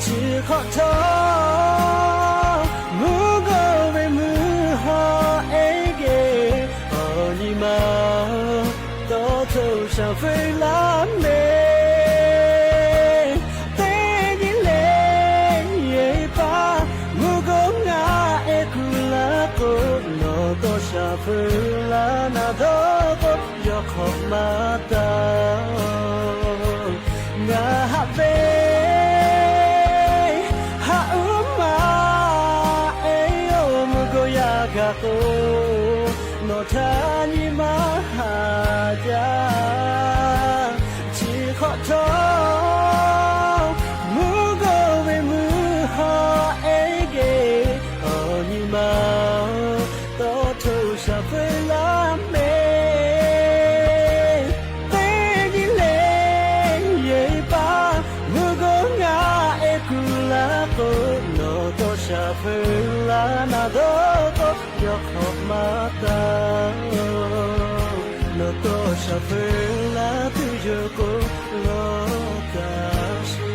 Chi hk'awꞈ htawˇ mvuhˇ g'uˇ ve mvuhˇ hawˉ ehˉ geh awˬ nyi ma tawˇ htoꞈ shaˍ feu laˇ mehˍ. Teˇ nyi le yehˬ paˍ mvuhˇ g'uˇ ngaˬ ehˉ kuˬ laˇ k'o, nawˬ tawˇ shaˍ feu laˇ naˍ dawˇ k'oˆ yawˇ hk'awꞈ maˇ taˍ. Ngaˬ haꞈ ve haꞈ uˉ maꞈ e oˬ, mvuhˇ g'uˇ yaˇ gaˬ k'o nawˬ htaˇ nyi ma haˍ jaˇ. Chi hk'awꞈ htawˇ mvuhˇ g'uˇ ve mvuhˇ hawˉ ehˉ geh awˬ nyi ma tawˇ htoꞈ shaˍ feu laˇ mehˍ. Teˇ nyi le yehˬ paˍ mvuhˇ g'uˇ ngaˬ ehˉ kuˬ laˇ k'o, nawˬ tawˇ shaˍ feu laˇ naˍ dawˇ k'oˆ yawˇ hk'awꞈ maˇ taˍ. Nawˬ tawˇ shaˍ feu laˇ tuˬ yoˬ k'o, lawˇ taˍ sheˍ.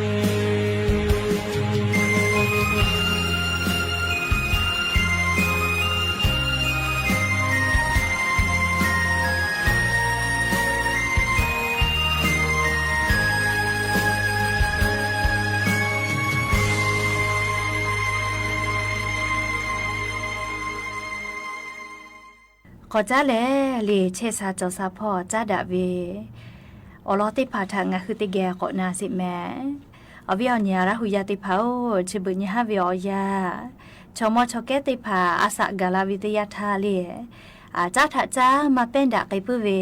K'awꞈ caˉ leh, liꞈ chehˇ sha cawˬ sha hpawˇ caˉ daꞈ ve awˬ lawn teˇ hpaˍ htaꞈ ngaˬ hui teˇ geh k'awꞈ na sheˍ mehˍ. Awˬ viˉ awˬ nyi Laˇ hu yaˇ teˇ hpaˍ-oˬ, chi beuꞈ nyi haˉ ve awˬ yanˇ, chaw mawˇ chaw kehˉ teˇ hpaˍ a shaꞈ gaˬ la ve teˇ yanˇ htaˇ le, caˉ htaꞈ caˉ maˇ pehnˇ daꞈ k'ai puiˉ ve,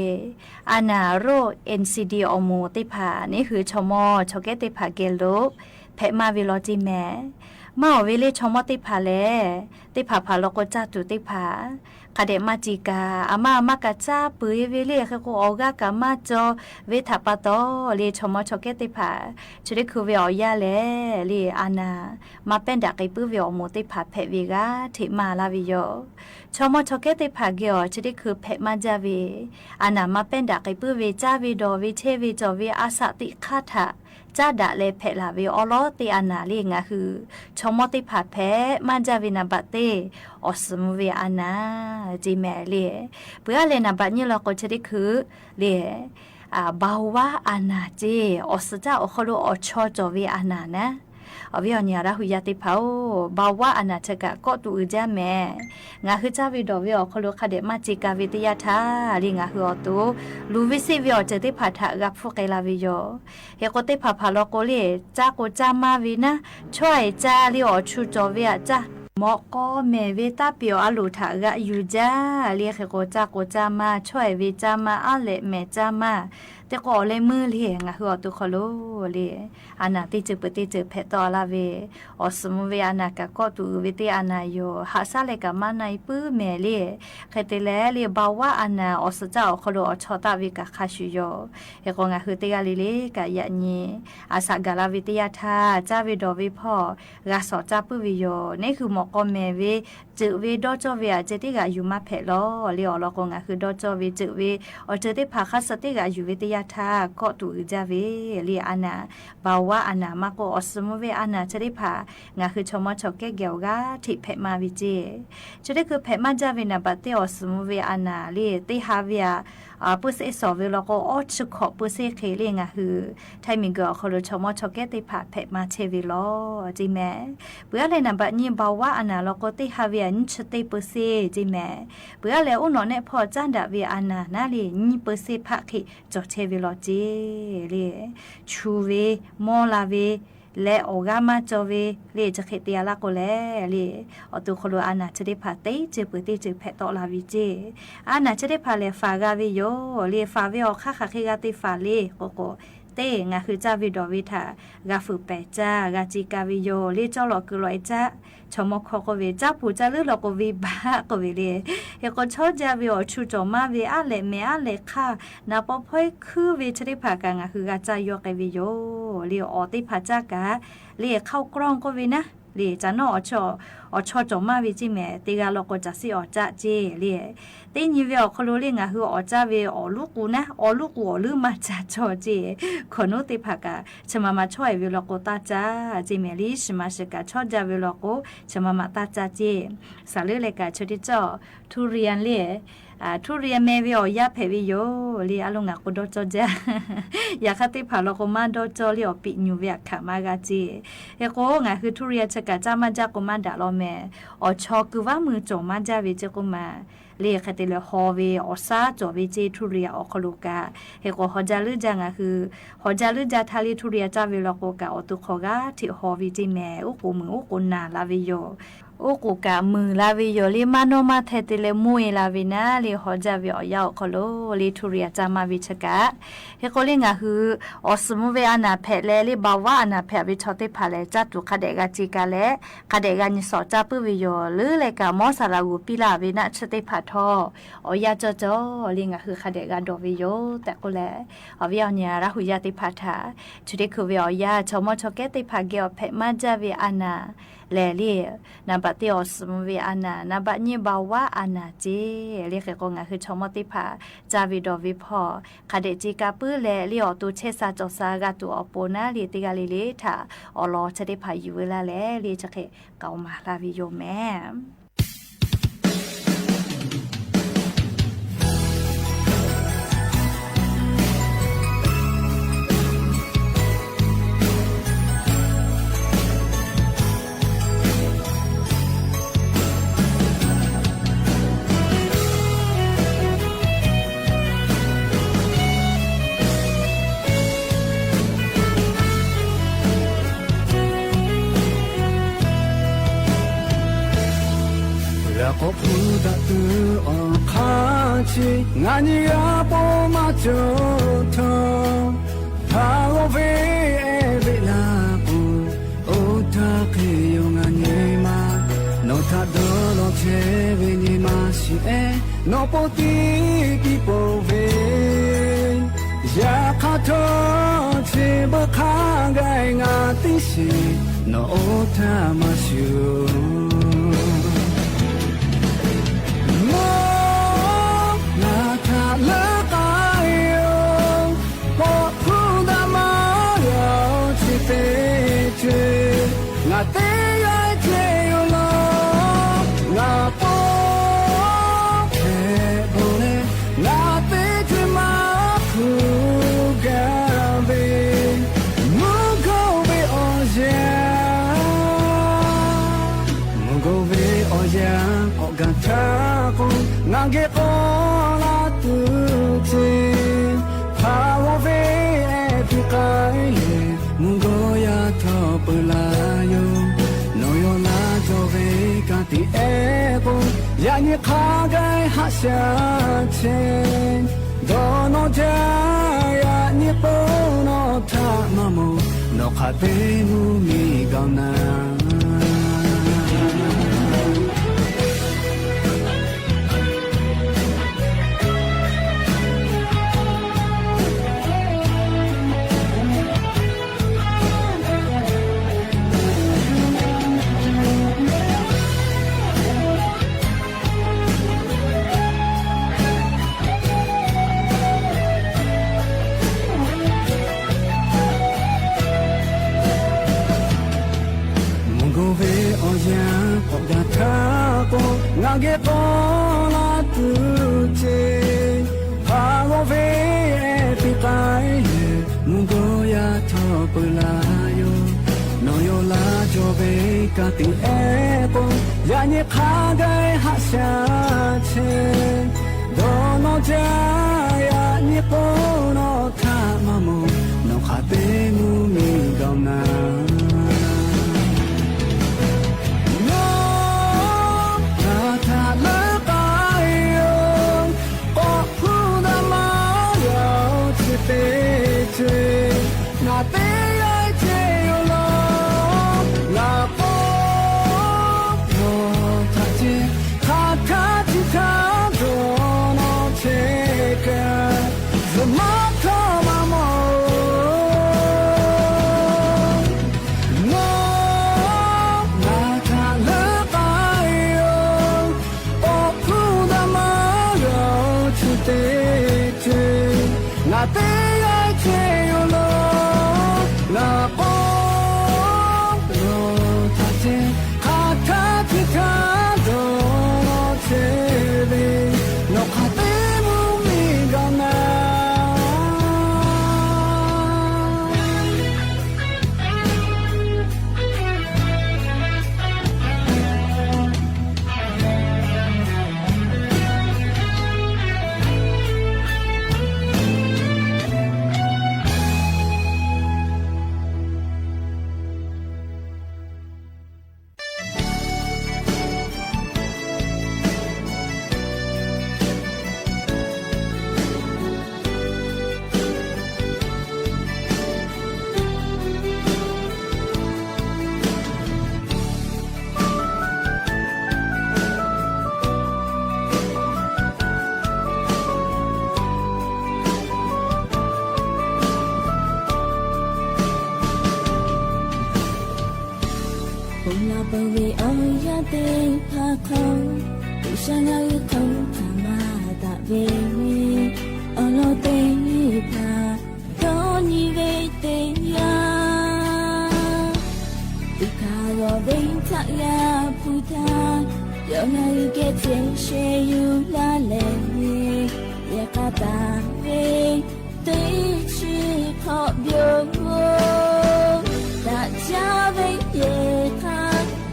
a naˍ roˆ N C D awˬ moˍ teˇ hpaˍ neˉ hui chaw mawˇ chaw kehˉ teˇ hpaˍ geh lo hpehꞈ maˇ ve law ceˇ mehˍ. Maˇ awˬ ve le chaw mawˇ teˇ hpaˍ lehˬ, teˇ hpaˍ hpaˍ law k'o caˇ tuˬ teˇ hpaˍ hk'a dehꞈ maˇ ce kaꞈ, aˬ ma maˇ kaꞈ caˇ peuˬ e ve le. Hk'e k'o, awˬ g'aˇ kaꞈ maˇ cawˬ ve htaꞈ pa taw le, chaw mawˇ chaw kehˉ teˇ hpaˍ chi teˇ hkui ve awˬ yanˇ lehˬ le, a naˍ maˇ pehˉ daꞈ k'ai puiˉ ve awˬ moˍ teˇ hpaˍ hpehꞈ ve g'a hteꞈ maˍ laˇ ve yoˬ. Chaw mawˇ chaw kehˉ teˇ hpaˍ geh awˬ chi teˇ hkui hpehꞈ maˇ jaˇ ve, a naˍ maˇ pehˉ daꞈ k'ai puiˉ ve, caˇ ve dawˬ ve, chehˇ ve cawˬ ve a shaꞈ teꞈ hk'aˇ htaꞈ caˉ daꞈ leh hpehꞈ laˬ ve awˉ lawˉ teˇ a naˍ le, ngaˬ hui chaw mawˇ teˇ hpaˍ hpehꞈ maˇ jaˇ ve naˍ baꞈ teˇ awˬ suhˍ mvuh ve a naˍ ce mehˍ le. Peuˬ aˉ leh naˍ baꞈ nyiˇ law k'o chi teˇ hkui le, baoˍ vaˇ a naˍ ce, awˬ suhˍ caˇ awˬ hk'aw lo awˬ chaw cawˬ ve a naˍ naˉ. Awˬ viˉ awˬ nyi Laˇ hu yaˇ teˇ hpaˍ-oˬ, baoˍ vaˇ a naˍ chi kaꞈ kawˆ tuꞈ uiˍ jaˇ mehˍ. Ngaˬ hui caˇ ve dawˬ ve awˬ hk'aw lo hk'a dehꞈ maˇ ce ka ve teˇ yanˇ htaˇ le, ngaˬ hui awˬ to luˬ ve seˆ ve awˬ ceuˬ teˇ hpaˍ htaꞈ g'a hpfuhˇ k'ai la ve yoˬ. Hk'e k'o, teˇ hpaˍ hpaˍ law k'o le, caˇ k'o caˇ maˇ ve naˉ, chaweh caˇ le awˬ chu cawˬ ve aꞈ caˇ, mawꞈ k'aw mehˍ ve taˇ peꞈ awˬ a loˍ htaꞈ g'a yuˬ jaˇ le. Hk'e k'o, caˇ k'o caˇ maˇ, chaweh ve caˇ maˇ, aˉ lehꞈ mehˍ caˇ maˇ, teˇ k'o awˬ leh meuˇ le, ngaˬ hui awˬ to hk'aw lo le, a naˍ teˇ ceuˬ peuˬ teˇ ceuˬ hpehꞈ tawˆ laˇ ve, awˬ suhˍ mvuh ve a naˍ kaꞈ kawˆ tuꞈ uiˍ ve teˇ a naˍ yoˬ. Haꞈ shaˉ leh kaꞈ maˇ na e puiˉ mehˍ le. Hk'e te leh le, baoˍ vaˇ a naˍ awˬ suhˍ caˇ awˬ hk'aw lo awˬ chaw taˆ ve kaꞈ hk'a shuˍ yoˬ. Hk'e k'o, ngaˬ hui teˇ g'aˇ le le kaꞈ yaꞈ nyi a shaꞈ gaˬ la ve teˇ yanˇ htaˇ, caˇ ve dawˬ ve hpawˇ g'a shawˍ caˇ puiˉ ve yoˬ. Neˉ hui mawꞈ k'aw mehˍ ve ceuˬ ve dawˇ cawˇ ve aꞈ ceh teˇ g'aꞈ yuˬ maˇ hpehꞈ lawˬ le. Awˬ lawn k'o, ngaˬ hui dawˇ cawˇ ve ceuˬ ve awˬ ceuˬ teˇ hpaˍ hk'a suh teˇ g'aꞈ yuˬ ve teˇ yanˇ htaˇ, kawˆ tuꞈ uiˍ jaˇ ve le a naˍ, baoˍ vaˇ a naˍ maˇ k'oˆ, awˬ suhˍ mvuh ve a naˍ chi teˇ hpaˍ ngaˬ hui chaw mawˇ chaw kehˉ geh awˬ g'aˇ hteꞈ hpehꞈ maˇ ve ce. Chi teˇ hkui hpehꞈ maˇ jaˇ ve naˍ baꞈ teˇ awˬ suhˍ mvuh ve a naˍ le, teˇ ha ve aꞈ puiˉ seˆ shawˍ ve law k'o, awˇ chi hkawꞈ puiˉ seˆ hk'e le ngaˬ hui Htaiˇ miˬguiˬ awˬ hk'aw lo chaw mawˇ chaw kehˉ teˇ hpaˍ hpehꞈ maˇ chehˇ ve lawˬ ce mehˍ. Peuˬ aˉ leh naˍ baꞈ nyiˇ baoˍ vaˇ a naˍ law k'o, teˇ ha ve aꞈ nyiˇ chi teˇ puiˉ seˆ ce mehˍ. Peuˬ aˉ leh uˉ nawꞈ nehˆ hpawˇ caˉ daꞈ ve a naˍ naˉ le nyiˇ puiˉ seˆ hpaˆ hk'e cawˬ chehˇ ve lawˬ ce le. Chu ve, mawˇ la ve leh awˬ g'aˇ maˇ cawˬ ve le chi hk'e te a laˇ k'o leh le, awˬ to hk'aw lo a naˍ chi teˇ hpaˍ teˇ ceuˬ peuˬ teˇ ceuˬ hpehꞈ tawˆ la ve ce. A naˍ chi teˇ hpaˍ lehˬ faˍ g'a ve yoˬ le. Faˍ ve awˬ hk'aˇ hk'aˬ hk'e g'a te faˍ le k'o k'o, teˇ ngaˬ hui caˇ ve dawˬ ve htaꞈ g'a fuiˍ pehˍ caˇ, g'a ce ka ve yoˬ le. Cawˇ lawꞈ kuiˬ lawꞈ e caˇ, chaw mawˇ hkawˇ k'oˆ ve, caˉ puˬ caˇ leuˉ law k'o ve baˆ k'oˆ ve le. Hk'e k'o, chawˇ jaˇ ve awˬ chu cawˬ maˇ ve aˉ lehꞈ mehˍ aˉ lehꞈ hk'aˇ, naˍ paw hpawehˇ hkuiˉ ve chi teˇ hpaˍ kaꞈ ngaˬ hui g'a caˇ yawˇ k'ai ve yoˬ le. Awˬ teˇ hpaˍ caˇ kaꞈ le, hk'aoˆ krawˇ k'oˆ ve naˉ le, caꞈ nawˉ awˬ chaw cawˬ maˇ ve ce mehˍ. Teˇ g'aˇ law k'o caꞈ siˉ awˬ caˆ ce le. Teˇ nyi ve awˬ hk'aw lo le ngaˬ hui awˬ caˇ ve awˬ luˉ k'u naˉ, awˬ luˉ k'u awˬ leuˉ maˇ caˇ cawˬ ce. Hkawꞈ nuˉ teˇ hpaˍ kaꞈ chi ma ma chaweh ve law k'o taˇ caˇ ce mehˍ. Liˇ shiˍ ma shiˍ kaꞈ chawˇ jaˇ ve law k'o chi ma ma taˇ caˇ ce. Saˍ leuˉ leh kaꞈ chi teˇ cawˇ durian le, durian meh ve awˬ yanˇ hpehꞈ ve yoˬ le. A lo ngaˬ k'o dawˇ cawˇ jaˇ. Yaꞈ hk'aˇ teˇ hpaˍ law k'o maˇ dawˇ cawˇ le, awˬ piꞈ nyuˬ ve aꞈ hkanˍ maˇ g'a ce. Hk'e k'o, ngaˬ hui durian chi kaꞈ caˇ maˇ jaˇ k'o maˇ daꞈ law mehˍ. Awˬ chaw kuiˬ vaˉ mui cawˬ maˇ jaˇ ve ce k'oˆ ma le. Hk'e te leh haw ve awˬ shaˉ cawˬ ve ce durian awˬ hk'aw lo kaꞈ. Hk'e k'o, haw jaˇ leuˉ jaˇ ngaˬ hui haw jaˇ leuˉ jaˇ htaˇ le durian caˇ ve law k'o kaꞈ awˬ to hk'aw g'aˇ hteꞈ haw ve ce mehˍ. Oˉ k'oˍ muiˬ oˉ k'oˍ naˬ la ve yoˬ. Oˉ k'oˍ kaꞈ muiˬ la ve yoˬ le. Maˇ nawˇ maˇ hteh te leh mvuhˇ e la ve naˉ le, haw jaˇ ve awˬ yanˇ awˬ hk'aw lo le durian caˇ maˇ ve chi kaꞈ. Hk'e k'o le ngaˬ hui awˬ suhˍ mvuh ve a naˍ hpehꞈ leh le, baoˍ vaˇ a naˍ hpehꞈ ve chaw teˇ hpaˍ lehˬ, caˇ tuˬ hk'a dehꞈ g'a ce ka leh, hk'a dehꞈ g'a nyi shawˍ caˇ puiˉ ve yoˬ. Leuˉ leh kaꞈ mawˇ saˍ laꞈ g'uˬ piˇ laˇ ve naˆ chi teˇ hpaˍ htawˇ, awˬ yanˇ cawˇ cawˇ le ngaˬ hui hk'a dehꞈ g'a dawˬ ve yoˬ tehꞈ k'oˆ leh, awˬ viˉ awˬ nyi Laˇ hu yaˇ teˇ hpaˍ htaꞈ, chi teˇ hkui ve awˬ yanˇ chaw mawˇ chaw kehˉ teˇ hpaˍ geh awˬ hpehꞈ maˇ jaˇ ve a naˍ lehˬ le, naˍ baꞈ teˇ awˬ suhˍ mvuh ve a naˍ, naˍ baꞈ nyiˇ baoˍ vaˇ a naˍ ce le. Hk'e k'o, ngaˬ hui chaw mawˇ teˇ hpaˍ caˇ ve dawˬ ve hpawˇ hk'a dehꞈ ce ka puiˉ leh le, awˬ to chehˇ sha cawˬ sha g'a tuˬ awˬ pon naˉ le, teˇ g'aˇ le le htaꞈ awˬ lawn chi teˇ hpaˍ yuˬ veu laˇ leh le, chi hk'e k'aoˍ maˍ la ve yoˬ mehˍ. Laꞈ k'awꞈ hpu daꞈ tuˬ awˬ hk'aˇ chi ngaˬ nyi g'a paw maˇ cawˬ htawˇ, htaꞈ g'awˇ ve ehˉ ve laˇ k'o, oˇ htaˇ hk'e yoˬ ngaˬ nyi ma. Nawˬ htaꞈ dawˇ law chehˇ ve nyi ma shiˍ e Nawˬ po tiˉ piˇ peuˬ ve, yaꞈ hk'aˇ htawˇ chi beuꞈ hk'a gaˬ ngaˬ teˇ shiˍ nawˬ oˇ htaˇ maˇ shuˍ. Mvuhˇ naw htaꞈ leuˉ k'ai yoˬ, k'awꞈ hpuˇ daꞈ maˇ g'a-oˬ chi teˇ ceuˬ. Ngaˬ teˇ g'aˇ ceh yoˬ law, ngaˬ pawˆ hpehꞈ bawˬ leh, ngaˬ teˇ ceuˬ maˇ hpu gaˇ ve, mvuhˇ g'awˇ ve awˬ yanˇ, mvuhˇ g'awˇ ve awˬ yanˇ k'awꞈ gaˬ htaˇ k'o, ngaˬ geh k'awꞈ laˇ tuˬ ceˇ. Hk'a g'awˇ ve ehˉ piˇ k'ai leh, mvuhˇ g'awˇ yaˇ htawˇ peu laˇ yoˬ. Nawˬ yaw laˇ cawˬ ve ka tiꞈ ehˉ k'o, yaꞈ nyi hk'a gaˬ haꞈ shaˉ chehˇ. Dawˇ nawˇ jaˇ, yaꞈ nyi k'o nawˬ htaꞈ maˇ mawˬ, nawˬ hk'aˬ te mvuhˇ miˬ gaˬ naˍ. Mvuhˇ g'awˇ ve awˬ yanˇ k'awꞈ gaˬ htaˇ k'o, ngaˬ geh k'awꞈ laˇ tuˬ ceˇ. Hk'a g'awˇ ve ehˉ piˇ k'ai leh, mvuhˇ g'awˇ yaˇ htawˇ peu laˇ yoˬ. Nawˬ yaw laˇ cawˬ ve ka tiꞈ ehˉ k'o, yaꞈ nyi hk'a gaˬ haꞈ shaˉ chehˇ. Dawˇ nawˇ jaˇ, yaꞈ nyi k'o nawˬ htaꞈ maˇ mawˬ, nawˬ hk'aˬ te mvuhˇ miˬ gaˬ naˍ. Nawˬ ngaˬ htaꞈ leuˉ k'ai yoˬ, k'awꞈ hpuˇ daꞈ maˇ g'a-oˬ chi teˇ ceuˬ. Ngaˬ teˇ g'aˇ ceh yoˬ law, ngaˬ k'awꞈ nawˬ htaꞈ ceˇ. Hk'aˬ htaˇ chi htaˇ dawˇ nawˇ chehˇ kaꞈ, zuhꞈ maˇ htawˇ maˇ mawˬ-oˬ. Nawˬ ngaˬ htaꞈ leuˉ k'ai yoˬ, k'awꞈ hpuˇ daꞈ maˇ g'a-oˬ chi teˇ ceuˬ. Ngaˬ teˇ g'aˇ ceh yoˬ law, ngaˬ k'awꞈ nawˬ htaꞈ ceˇ. Hk'aˬ htaˇ chi htaˇ dawˇ nawˇ chehˇ ve, nawˬ hk'aˬ te mvuhˇ miˬ gaˬ naˍ. Ponˬ laˬ peuˬ ve awˬ yanˇ teˇ hpaˍ hk'aw, G'uiˬsha ngaˬ hui hk'aw htaꞈ maˍ daꞈ ve awˬ lawn teˇ hpaˍ dawˇ nyi ve teˇ yanˇ, teˇ hkaˇ g'awˬ ve htaꞈ g'a hpu htaˇ, yawˇ ngaˬ hui geh ceˇ shehˍ yuˬ laˇ leh ve, yehˬ k'a taˍ ve teˇ chi hk'awꞈ piˇ-oˬ. Daꞈ jaˇ ve yehˬ k'a,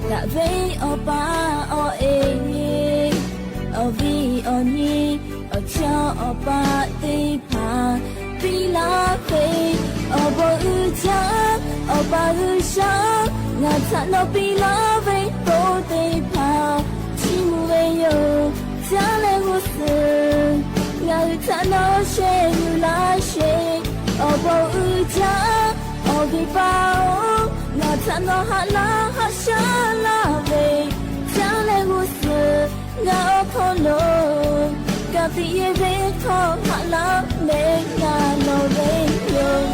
daꞈ ve awˬ pa awˬ e, awˬ viˉ awˬ nyi, awˬ chawˇ awˬ pa teˇ hpaˍ piˇ laˇ ve, awˬ bon uiˍ jaˇ, Awˬ pa G'uiˬsha, ngaˬ htaꞈ nawˬ piˇ laˇ ve bon teˇ hpaˍ chiˇ mvuh ve yoˬ. Caˇ leh g'uˇ suhˍ ngaˬ hui htaꞈ nawˬ shehˍ yuˬ laˇ sheˍ. Awˬ bon uiˍ jaˇ, awˬ viˉ pa-oˬ, ngaˬ htaꞈ nawˬ haꞈ laˇ haꞈ shaˉ laˇ ve, caˇ leh g'uˇ suhˍ ngaˬ awˬ hk'aw lo Teˇ yehˬ ve hk'aw haꞈ laˇ mehˍ ngaˬ lawˬ ve yoˬ.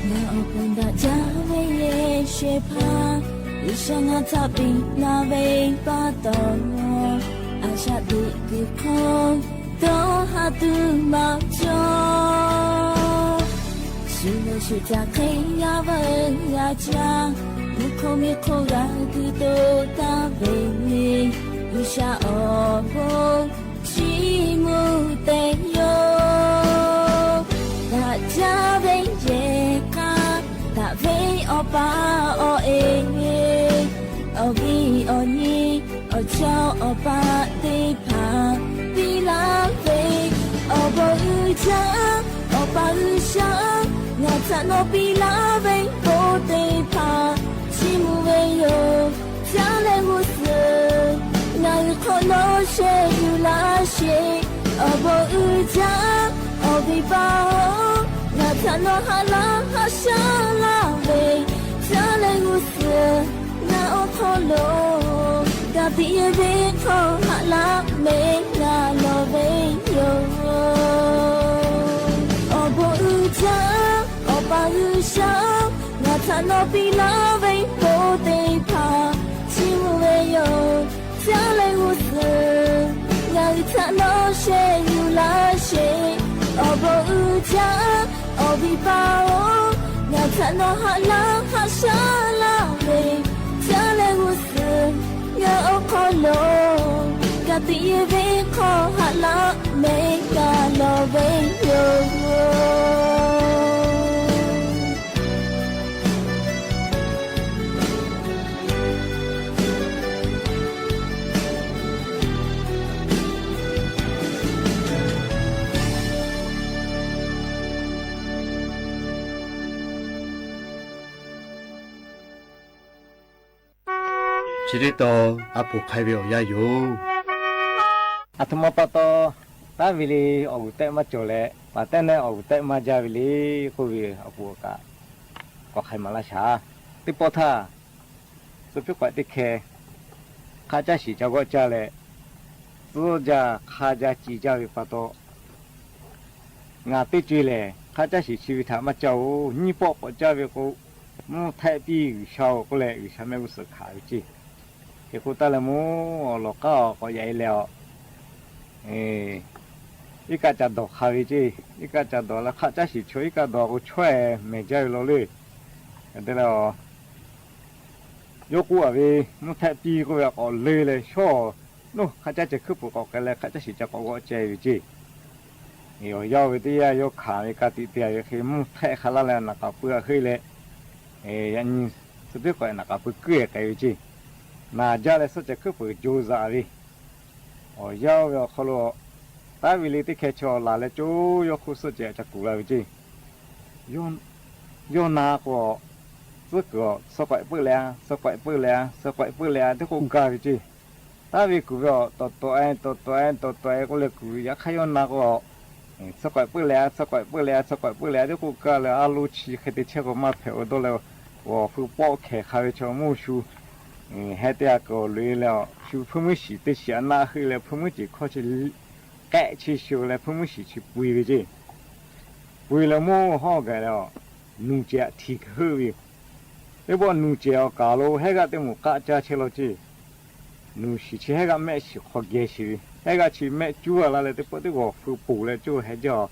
Ngaˬ awˬ pon daꞈ jaˇ ve yehˬ shehˍ hpaˇ, G'uiˬsha ngaˬ htaꞈ piˇ laˇ ve pa taw, a shaꞈ teꞈ kuiˬ hk'aw dawˇ ha tuˬ maˇ cawˬ. Shu leh shu caˇ hk'e g'a veuˬ g'a caˇ, mvuhˇ hk'oˆ miˬ hk'oˆ g'a tuˬ to taˍ ve, G'uiˬsha awˬ bon chiˇ mvuh tehꞈ yoˬ. Daꞈ jaˇ ve yehˬ k'a, daꞈ ve awˬ pa awˬ e, awˬ viˉ awˬ nyi, awˬ chawˇ awˬ pa teˇ hpaˍ piˇ laˇ ve, awˬ bon uiˍ jaˇ, Awˬ pa G'uiˬsha, ngaˬ htaꞈ nawˬ piˇ laˇ ve bon teˇ hpaˍ chiˇ mvuh ve yoˬ. Caˇ leh g'uˇ suhˍ ngaˬ hui hk'aw nawˬ sheh yuˬ laˇ sheˍ. Awˬ bon uiˍ jaˇ, awˬ viˉ pa-oˬ, ngaˬ htaꞈ nawˬ haꞈ laˇ haꞈ shaˉ laˇ ve, caˇ leh g'uˇ suhˍ ngaˬ awˬ hk'aw lo, ka tiꞈ yehˬ ve hk'aw haꞈ laˇ mehˍ ngaˬ lawˬ ve yoˬ. Awˬ bon uiˍ jaˇ, Awˬ pa G'uiˬsha, ngaˬ htaꞈ nawˬ piˇ laˇ ve bon teˇ hpaˍ chiˇ mvuh ve yoˬ. Caˇ leh g'uˇ suhˍ ngaˬ hui htaꞈ nawˬ sheh yuˬ laˇ sheˍ. Awˬ bon uiˍ jaˇ, awˬ viˉ pa-oˬ, ngaˬ htaꞈ nawˬ haꞈ laˇ haꞈ shaˉ laˇ ve, caˇ leh g'uˇ suhˍ ngaˬ awˬ hk'aw lo, ka tiꞈ yehˬ ve hk'aw haꞈ laˇ mehˍ ngaˬ lawˬ ve yoˬ. Chi teˇ taw, a poˍ hk'ai ve awˬ yanˇ yoˬ. Aˬ htoꞈ ma pa taw, taˉ ve le awˬ g'uˬ tehˆ maˇ cawˬ leh, paˍ tehˉ nehˆ awˬ g'uˬ tehˆ maˇ jaˇ ve le k'oˆ ve awˬ pon kaꞈ, k'awꞈ hk'ai maˍ laˇ shaˍ. Teˇ pawˆ htaˇ, suh piˉ k'awehꞈ teˇ hkeh hk'aˆ caˇ shiˍ ca g'awˆ caˇ leh, tcuhˇ jaˇ hk'a jaˇ ci jaˇ ve pa taw, ngaˬ teˇ co e lehˬ hk'aˆ caˇ shiˍ chi ve htaꞈ maˇ caˇ-oˬ. Nyiˇ pawˆ k'awꞈ caˇ ve k'o, mvuhˇ htehˆ piˇ G'uiˬsha-oˬ k'oˆ leh, G'uiˬsha mehˆ g'uˇ suhˍ hkanˍ ve ceˇ. Hk'e k'o taˇ leh mvuhˇ awˬ lawˬ k'aˉ awˬ k'awꞈ yaꞈ e leh a, iˉ kaˆ ca dawˬ hk'a ve ceˇ. Iˉ kaˆ ca dawˬ leh hk'aˆ caˇ shiˍ chaw iˉ kaˆ dawˬ k'o chawehˇ mehˍ jaˇ ve law le. Te leh a, yawˇ k'oˆ a ve, mvuhˇ htehˆ piˇ k'oˆ ve k'awꞈ leuˇ leh shawˉ, nawˬ hk'aˆ caˇ ceh hkuiˉ puiˍ k'awꞈ k'ai leh hk'aˆ caˇ shiˍ ca k'awꞈ g'awˆ ceh ve ceˇ. Awˬ yanˇ ve teˇ yanˇ yawˇ hkanˍ ve ka tiꞈ te a ve hk'e mvuhˇ htehˆ hk'a laˇ leh naˍ k'aˍ pui a heuˆ leh, yaꞈ nyi suh teˇ k'awehꞈ naˍ k'aˍ pui kuiˉ k'ai ve ceˇ. Naˍ jaˇ leh suhˆ ceh hkuiˉ puiˍ jo zaꞈ ve, awˬ yanˇ ve awˬ hk'aw lo taˉ ve le teˇ hkeh chaw laˬ leh co yawˇ hk'oˆ suhˆ ceh ca kuˬ la ve ceˇ. Yawˇ na k'o, tcuhˉ kuiˬ a suh k'awehꞈ peuˆ leh a, suh k'awehꞈ peuˆ leh a, suh k'awehꞈ peuˆ leh a teˇ k'oˆ gaˇ ve ceˇ. Taˉ ve kuˬ ve a, tawˍ tawˍ e, tawˍ tawˍ e, tawˍ tawˍ e k'oˆ leh kuˬ ve yaꞈ hk'aˇ yawˇ na k'o, suh k'awehꞈ peuˆ leh a, suh k'awehꞈ peuˆ leh a, suh k'awehꞈ peuˆ leh a teˇ k'oˆ gaˇ leh a lo chi hk'e te chehˇ k'o maˇ hpehꞈ-oˬ dawˇ leh, awˬ hpu pawˆ hkehˍ hk'a ve chaw mawˇ shu heh teˇ g'aˇ kuiˬ loꞈ e leh a, shu hpuiˇ muiˉ shiˍ teˇ shiˍ a naˆ heuˆ leh hpuiˇ muiˉ ceˬ hkawˇ chi k'ehˆ chi shu leh hpuiˇ muiˉ shiˍ chi pui ve ceˇ. Pui leh mawˇ hawˇ gaˬ leh a, nuˬ cehˬ aꞈ htiˍ heuˆ ve yoˬ. Teˇ pawˆ nuˬ cehˬ awˬ kaˍ lo hehˉ g'aˇ teˇ moˍ k'aˆ caˇ chehˇ law ceˇ. Nuˬ shiˍ chi hehˉ g'aˇ mehˆ shiˍ hk'aw geh shiˍ ve, hehˉ g'aˇ chi mehˆ cuˉ a la leh teˇ pawˆ teˇ g'awˬ hpu poˬ leh coˇ heh jaˇ a,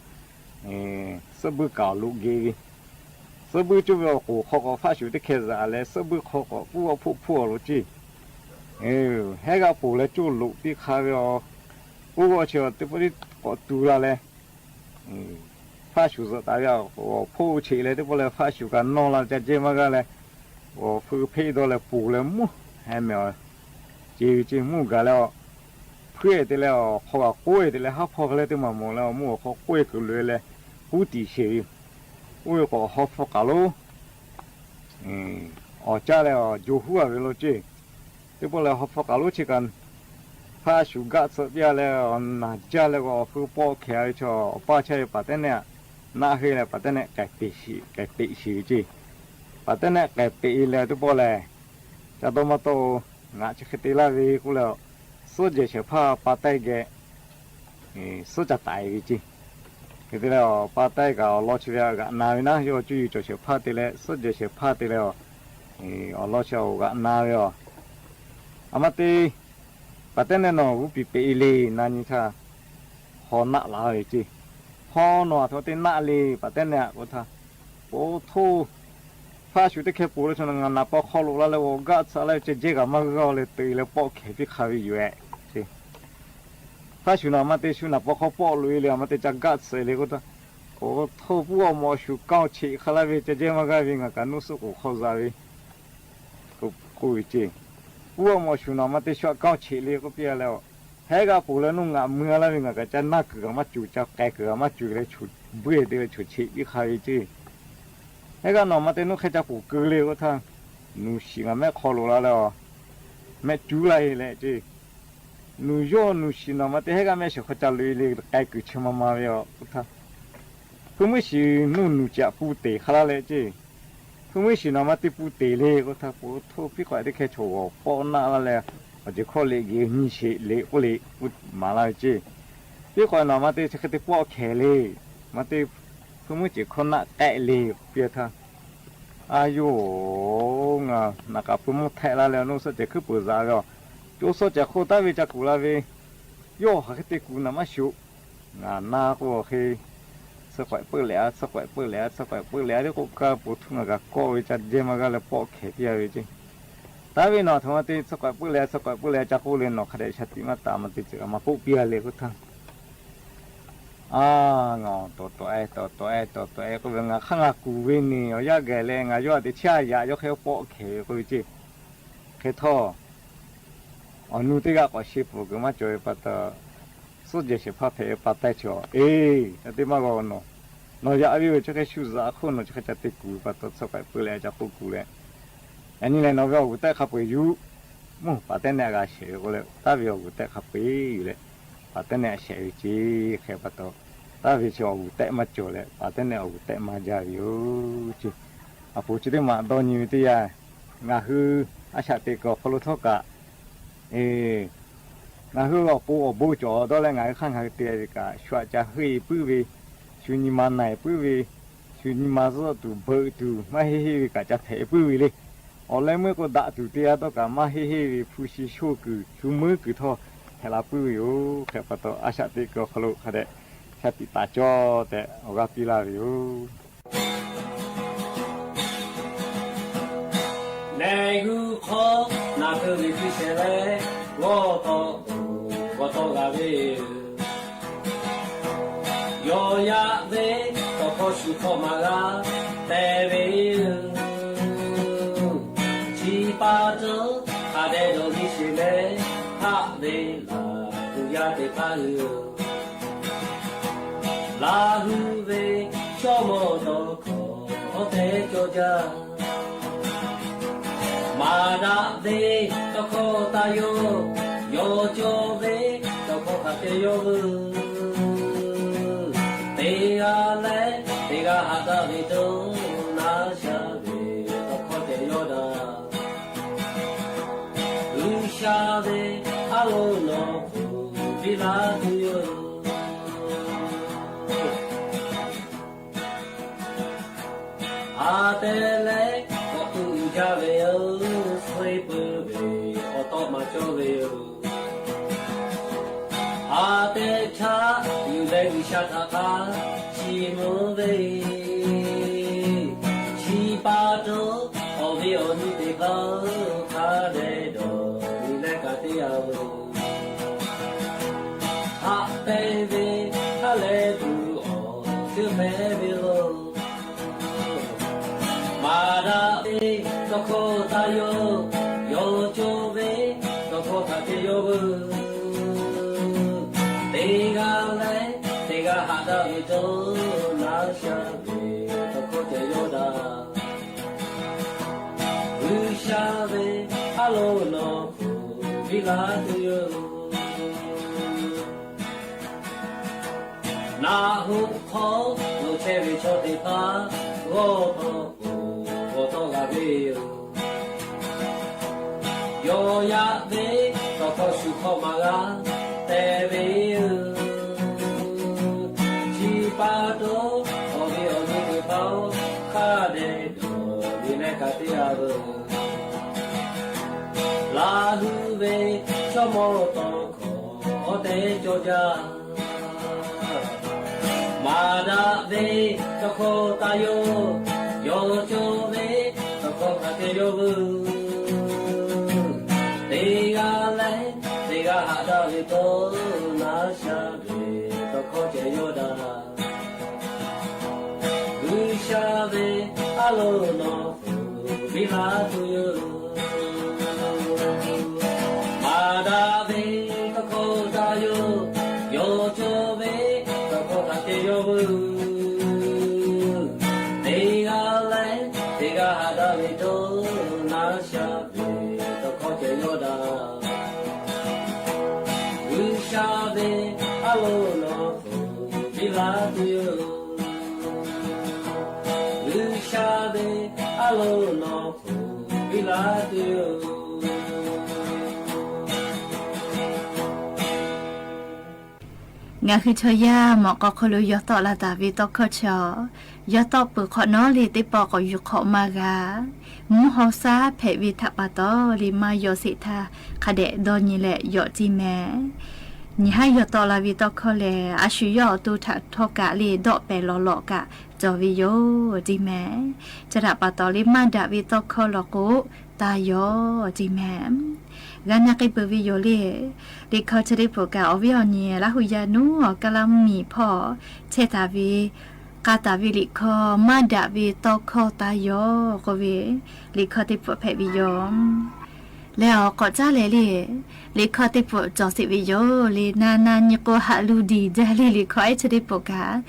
suhˆ buiˇ kaˍ loꞈ geh ve, suhˆ buiˇ coˇ ve awˬ k'oˍ hk'aw k'awꞈ faˆ shuˍ teˇ hkeh zaꞈ leh suhˆ buiˇ hk'aw k'awꞈ puˉ g'awˇ hpoˆ hpoˆ a lo ceˇ. Hehˉ g'aˇ poˬ leh coˇ loꞈ piˇ hk'a ve a, puˉ g'awˇ chi teˇ pawˆ teˇ k'awꞈ tu la leh, faˆ shuˍ zuhꞈ taˍ ve a, awˬ hpoˆ cheꞈ leh teˇ pawˆ leh faˆ shuˍ kaꞈ nawˇ la ca jehˇ maˇ g'aˇ leh, awˬ hpu hpeˆ dawˇ leh poˬ leh mvuhˇ heh meh a, ce ve ceˇ. Mvuhˇ gaˬ leh a, hpuiˉ e te leh awˬ hk'aw kaꞈ k'oˆ e te leh haˉ hpawˇ hk'e leh teˇ maˬ mawˬ leh a, mvuhˇ awˬ hk'aw k'oˆ e kuiˬ loꞈ e leh, huˉ tiˍ sheˍ ve, oˇ ve k'o haw hpu k'aˬ lonˉ awˬ caˇ leh awˬ jo huˉ a ve lo ceˇ. Teˇ pawˆ leh haw hpu k'aˬ lonˉ chi kaꞈ hpaˇ shuˍ gaˆ tsuhꞈ piˇ a leh awˬ naˬ jaˇ leh k'o awˬ hpu pawˆ hkehˍ ve chaw awˬ paˇ chehˇ ve paˍ tehˉ nehˆ naˆ henˇ leh paˍ tehˉ nehˆ k'ehˬ peꞈ sheˍ ve ceˇ. Paˍ tehˉ nehˆ k'ehˬ peꞈ e leh teˇ pawˆ lehˬ, ca dawˇ maˇ tawˆ-o, ngaˬ chi hk'e te laˇ ve k'oˆ leh, suhˉ jehˬ shehˍ hpaˇ pa taiˇ geh suhˉ ca taˍ e ve ceˇ. Hk'e te leh awˬ pa taiˇ kaꞈ awˬ lawn chi ve g'aꞈ na ve naˉ, yawˇ cuˇ yiˍ cawˬ shehˍ hpaˇ te leh suhˉ jehˬ shehˍ hpaˇ te leh, awˬ lawn chi awˬ g'aꞈ na ve a. A ma te, paˍ tehˉ nehˆ nawˬ g'uˇ piˍ peꞈ e le na nyi htaˇ, haw naˆ la ve ceˇ. Haw nawˬ aˬ htoꞈ ma te naˆ le paˍ tehˉ nehˆ k'oˆ htaˇ, oˇ htoˇ, hpaˇ shuˍ teˇ hkeh poˬ le chaw ngaˬ naˍ paw hk'aw loꞈ la leh awˬ gaˆ tsuhꞈ la ve ceh jehˇ kaꞈ maˇ g'aˇ leh te leh pawˆ hkehˍ piˇ hk'a ve yoˬ ehˍ. Hpaˇ shuˍ nawˬ aˬ ma te shu naˍ paw hk'aw pawˆ loꞈ e le aˬ ma te ca gaˆ tsuhꞈ le k'oˆ htaˇ, oˇ htoˇ, puˇ awˬ mawꞈ shuˍ kaoˇ cheꞈ hk'a laˇ ve ceh jehˇ maˇ g'aˇ ve ngaˬ kaꞈ nuˇ suhˆ k'oˍ hk'aw za ve k'oˆ ve ceˇ. Puˇ awˬ mawꞈ shuˍ nawˬ aˬ ma te shu kaoˇ cheꞈ le k'oˆ piˇ a leh, hehˉ g'aˇ poˬ leh nuˇ ngaꞈ mui a laˇ ve ngaˬ kaꞈ ca naˇ kuiˬ kaꞈ maˇ cuˬ, ca k'ai kuiˬ kaꞈ maˇ cuˬ leh, bvuhˇ te leh choˬ cheꞈ piˇ hk'a ve ceˇ. Hehˉ g'aˇ nawˬ aˬ ma te nuˇ hk'e ca poˬ keu le k'oˆ htaˇ, nuˬ shiˍ ngaˬ mehˆ hk'aw loꞈ la leh a, mehˆ cuˉ laˇ e leh ceˇ. Nuˬ yawˇ nuˬ shiˍ nawˬ aˬ ma te hehˉ g'aˇ mehˆ shiˍ hk'aw ca loꞈ e le k'ai kuiˬ chi ma ma ve a k'oˆ htaˇ, hpuiˇ muiˉ shiˍ nuˇ nuˬ caꞈ pu teˍ hk'a laˇ leh ceˇ. Hpuiˇ muiˉ shiˍ nawˬ aˬ ma te pu teˍ le k'oˆ htaˇ, po htoˇ piˇ k'awꞈ teˇ hkeh chaw g'awˬ pawˆ naˆ laˇ leh, awˬ ceuˬ hkawˇ le geh nyi sheˍ le k'oˆ le k'oˆ maˍ laˇ ve ceˇ. Piˇ k'awꞈ nawˬ aˬ ma te chi hk'e te pawˆ hkehˍ le, aˬ ma te hpuiˇ muiˉ ceuˬ hkawˇ naˆ k'ehˆ le k'oˆ piˇ htaˇ, a yoˬ, ngaˬ naˬ k'aꞈ pu mvuhˇ htehˆ laˇ leh nuˇ suhˆ cehˬ hkuiˉ peuˬ zaꞈ ve a, co suhˆ cehˬ hk'oˆ taˉ ve ca kuˬ la ve, yawˇ hk'aˬ hk'e te kuˬ naˬ maˇ shiˍ-oꞈ. Ngaˬ na k'o hk'e tsuhˇ k'awehꞈ peuˆ leh a, tsuhˇ k'awehꞈ peuˆ leh a, tsuhˇ k'awehꞈ peuˆ leh a, teˇ k'oˆ kaˇ po htuˇ ngaˬ kaꞈ kawˆ ve ca jehˇ maˇ g'aˇ leh pawˆ hkehˍ piˇ a ve ceˇ. Taˇ ve nawˬ aˬ htoꞈ ma te tsuhˇ k'awehꞈ peuˆ leh a, tsuhˇ k'awehꞈ peuˆ leh a ca k'oˆ leh nawˬ hk'a dehꞈ shaˍ tiꞈ maˇ taˍ, aˬ ma te ceuˬ kaꞈ maˇ k'oˆ piˇ a le k'oˆ htaˇ, a, ngaˬ tawˍ tawˍ e, tawˍ tawˍ e, tawˍ tawˍ e k'oˆ ve, ngaˬ hk'aˇ ngaˬ kuˬ ve neˬ awˬ yanˇ geh leh ngaˬ yawˇ a teꞈ chiˇ a yaꞈ yawˇ hk'e pawˆ hkehˍ ve k'oˆ ve ceˇ. Hk'e htawˇ, awˬ nu teˇ g'aˇ k'awꞈ sheˍ peuˬ kuiˬ maˇ cawˬ ve pa taw, suhˉ jehˬ shehˍ hpaˇ hpehꞈ ve pa taiˇ chi a, eˬ, ca teˇ maˇ g'a nawˬ, nawˬ yaꞈ ve awˬ chi hk'e shu zaꞈ hk'oˆ nawˬ chi hk'e ca te kuˬ ve pa taw tsuhˇ k'awehꞈ peuˆ leh a ca k'oˆ kuˬ leh, yaꞈ nyi lehˬ nawˬ ve awˬ g'uˬ tehˆ hk'a peu-eˬ yuˬ, mvuhˇ paˍ tehˉ nehˆ g'a shehˍ ve k'oˆ leh, taˇ ve awˬ g'uˬ tehˆ hk'a peu-eˬ yuˬ leh, paˍ tehˉ nehˆ shehˍ ve ceˇ. Hk'e pa taw, taˇ ve chi awˬ g'uˬ tehˆ maˇ cawˬ leh paˍ tehˉ nehˆ awˬ g'uˬ tehˆ maˇ jaˇ ve yoˬ ceˇ. Aˬ poˍ chi teˇ maˬ dawˇ nyi ve teˇ yanˇ, ngaˬ hui a shaꞈ teꞈ kuiˬ awˬ hk'aw lo htawˇ kaꞈ, ngaˬ hui awˬ pon awˬ bon cawˬ dawˇ leh ngaˬ hui hk'aˇ ngaˬ hui te ve kaꞈ, shu aꞈ ca heuˆ e puiˉ ve, shu nyi ma na e puiˉ ve, shu nyi ma zuhˆ tuˬ beuꞈ tuˬ maˇ heˆ heˆ ve kaꞈ ca hpehꞈ e puiˉ ve le. Awˬ leh meuˇ k'o daꞈ tuˬ te a dawˇ kaꞈ maˇ heˆ heˆ ve, hpu shi shoˇ kuiˬ shu meuˉ kuiˬ htawˇ hpehꞈ la puiˉ ve yoˬ. Hk'e pa taw, a shaꞈ teꞈ kuiˬ awˬ hk'aw lo hk'a dehꞈ shaˍ tiꞈ taˍ cawˇ tehꞈ awˬ g'aˇ piˇ laˇ ve yoˬ. Neˬ g'uˇ hk'aw naˬ hkeu ve hkui shehˍ leh, g'awˇ tawˆ g'awˬ tawˆ g'a ve yoˬ. Yawˇ yaꞈ ve tawˇ hkawˇ shu hkawˇ maˇ g'a te ve yoˬ. Chi pa taw, hk'a dehꞈ dawˇ nyi sheˍ leh, haˆ ve laˬ tuˬ yaˇ teˇ hpaˍ hui yoˬ. Laˇ hui ve shawˉ mawˇ tawˇ hkawˇ hawˉ teˇ cawˇ jaˇ. Maˍ daꞈ ve tawˇ hkawˇ taˇ yawˇ, yawˇ cawˬ ve tawˇ hkawˇ hk'a te yawˇ veuˬ. Teˇ g'aˇ leh teˇ g'aˇ haꞈ daꞈ ve dawˇ naˉ sha ve tawˇ hkawˇ ceh yawˇ daꞈ. G'uiˬsha ve a loˍ nawˬ hk'oˆ piˇ laˇ tuˬ yoˬ. A te leh k'awꞈ tuˬ uiˍ jaˇ ve yoˬ. Suh peuˬ ve awˬ tawˆ maˇ cawˇ ve yoˬ. A te htaˇ yuˬ leh G'uiˬsha htaꞈ hk'a chi mvuh ve, chi pa taw awˬ viˉ awˬ nyi teˇ hpaˍ hk'a dehꞈ dawˇ nyi leh ka teˇ yanˇ lo, haꞈ pehnˇ ve ha lehˬ tuˬ awˬ ceuˬ hpehꞈ ve yoˬ. Maˍ daꞈ ve tawˇ hkawˇ taˇ yawˇ, yawˇ cawˬ ve tawˇ hkawˇ hk'a te yawˇ veuˬ. Teˇ g'aˇ leh teˇ g'aˇ haꞈ daꞈ ve dawˇ naˉ sha ve a loˍ nawˬ hpu biˇ la tuˬ yoˬ. Naˆ hoꞈ hk'aw lo chehˇ ve chaw teˇ hpaˍ g'awˇ tawˆ k'o, g'awˇ tawˆ g'a ve yoˬ. Yawˇ yaꞈ ve tawˇ hkawˇ shu hkawˇ maˇ g'a te ve yoˬ. Chi pa taw, awˬ viˉ awˬ nyi teˇ hpaˍ-oˬ, hk'a dehꞈ dawˬ nyi leh ka tiˇ a veuˬ. Laˇ hui ve chaw mawˇ tawˇ hkawˇ awˬ tehˬ cawˬ jaˇ. Maˍ daꞈ ve tawˇ hkawˇ taˇ yawˇ, yawˇ cawˬ ve tawˇ hkawˇ hk'a te yawˇ veuˬ. Teˇ g'aˇ leh teˇ g'aˇ haꞈ daꞈ ve tawˇ, naˆ sha ve tawˇ hkawˇ ceh yawˇ daꞈ. G'uiˬsha ve a loˍ nawˬ hpu biˇ la tuˬ yoˬ. Maˍ daꞈ ve tawˇ hkawˇ taˇ yawˇ, yawˇ cawˬ ve tawˇ hkawˇ hk'a te yawˇ veuˬ. Teˇ g'aˇ leh teˇ g'aˇ haꞈ daꞈ ve tawˇ, naˆ sha ve tawˇ hkawˇ ceh yawˇ daꞈ. G'uiˬsha ve a loˍ nawˬ hpu biˇ la tuˬ yoˬ. G'uiˬsha ve a loˍ nawˬ hpu biˇ la tuˬ yoˬ. Ngaˬ hui chaw yaˇ mawꞈ k'aw hk'aw lo yawˇ tawˆ la taˍ ve tawˇ hkawˇ chi, yawˇ tawˆ peuˬ hk'awꞈ nawˉ le teˇ pawˆ k'awꞈ yuˬ hk'awꞈ maˇ g'a. Mvuhˇ haw shaˉ hpehꞈ ve htaꞈ pa taw le maˇ yaw sheˍ htaˇ hk'a dehꞈ dawˇ nyi leh yawꞈ ceˇ mehˍ. Nyi haˉ yawˇ tawˆ la ve tawˇ hkawˇ lehˬ, a shu yawˇ awˬ to htaꞈ htawˇ kaꞈ le dawˆ pehˍ lawˬ lawꞈ kaꞈ cawˬ ve yoˬ ceˇ mehˍ. Chi htaꞈ pa taw le maˇ daꞈ ve tawˇ hkawˇ law k'o taˇ yawˇ ceˇ mehˍ. G'a na k'ai peuˬ ve yoˬ le. Liꞈ hkawˇ chi teˇ hpaˍ kaꞈ awˬ viˉ awˬ nyi Laˇ hu yaˇ nuˇ awˬ kaˇ laˇ miˬ hpawˇ chehˇ taˍ ve, k'a taˍ ve liꞈ hkawˇ maˇ daꞈ ve tawˇ hkawˇ taˇ yawˇ k'oˆ ve liꞈ hkawˇ teˇ hpaˍ hpehꞈ ve yoˬ. Leh awˬ k'awꞈ caˉ leh le, liꞈ hkawˇ teˇ hpaˍ cawˬ sheˍ ve yoˬ le. Na na nyi k'o haꞈ lu diˬ jaˇ le. Liꞈ hkawˇ ehˉ chi teˇ hpaˍ kaꞈ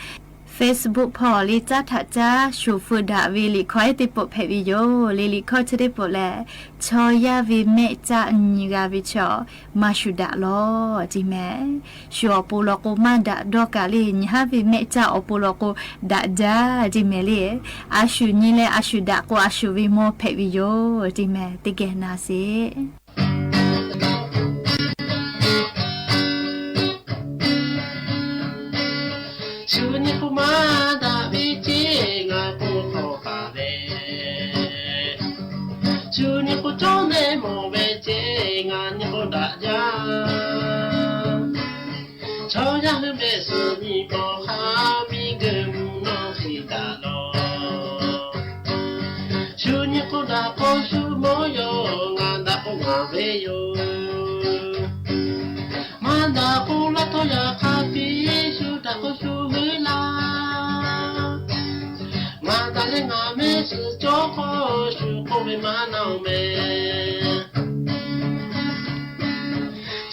Facebook hpawˇ le caˉ htaꞈ caˉ shoˍ feu daꞈ ve liꞈ hkawˇ ehˉ teˇ hpaˍ hpehꞈ ve yoˬ le. Liꞈ hkawˇ chi teˇ hpaˍ lehˬ, chaw yaˇ ve mehˆ caˆ nyi g'a ve chaw maˇ shuˍ daꞈ lawˬ ceˇ mehˍ. Shu awˬ pon law k'o maˇ daꞈ dawˇ kaꞈ le, nyi haˉ ve mehˆ caˆ awˬ pon law k'o daꞈ jaˇ ceˇ mehˍ le. A shu nyi leh a shu daꞈ k'o a shu ve mawˇ hpehꞈ ve yoˬ ceˇ mehˍ. Teˇ geh na sheˍ. Shu nyi k'o maˇ daꞈ ve ceˇ ngaˬ k'oˆ hk'awꞈ paˍ ve. Shu nyi k'o cawˇ leh mawˬ ve ceˇ ngaˬ nyi k'o daꞈ jaˇ. Chaw yaˇ hui mehˆ suhˍ nyi mawˬ hk'a miˬ guiˬ mvuhˇ nawˉ hk'e daꞈ lawˬ. Shu nyi k'o daꞈ k'o shu mawˇ yoˬ, ngaˬ daꞈ k'o ngaˬ ve yoˬ. Maˇ daꞈ k'o laˇ htawˇ yaꞈ hk'a piˇ, shu daꞈ k'o shu ve laˇ. Ngaˬ daꞈ leh ngaˬ mehˆ suhˍ cawˬ k'o, shu k'oˆ ve maˇ naˬ mehˍ.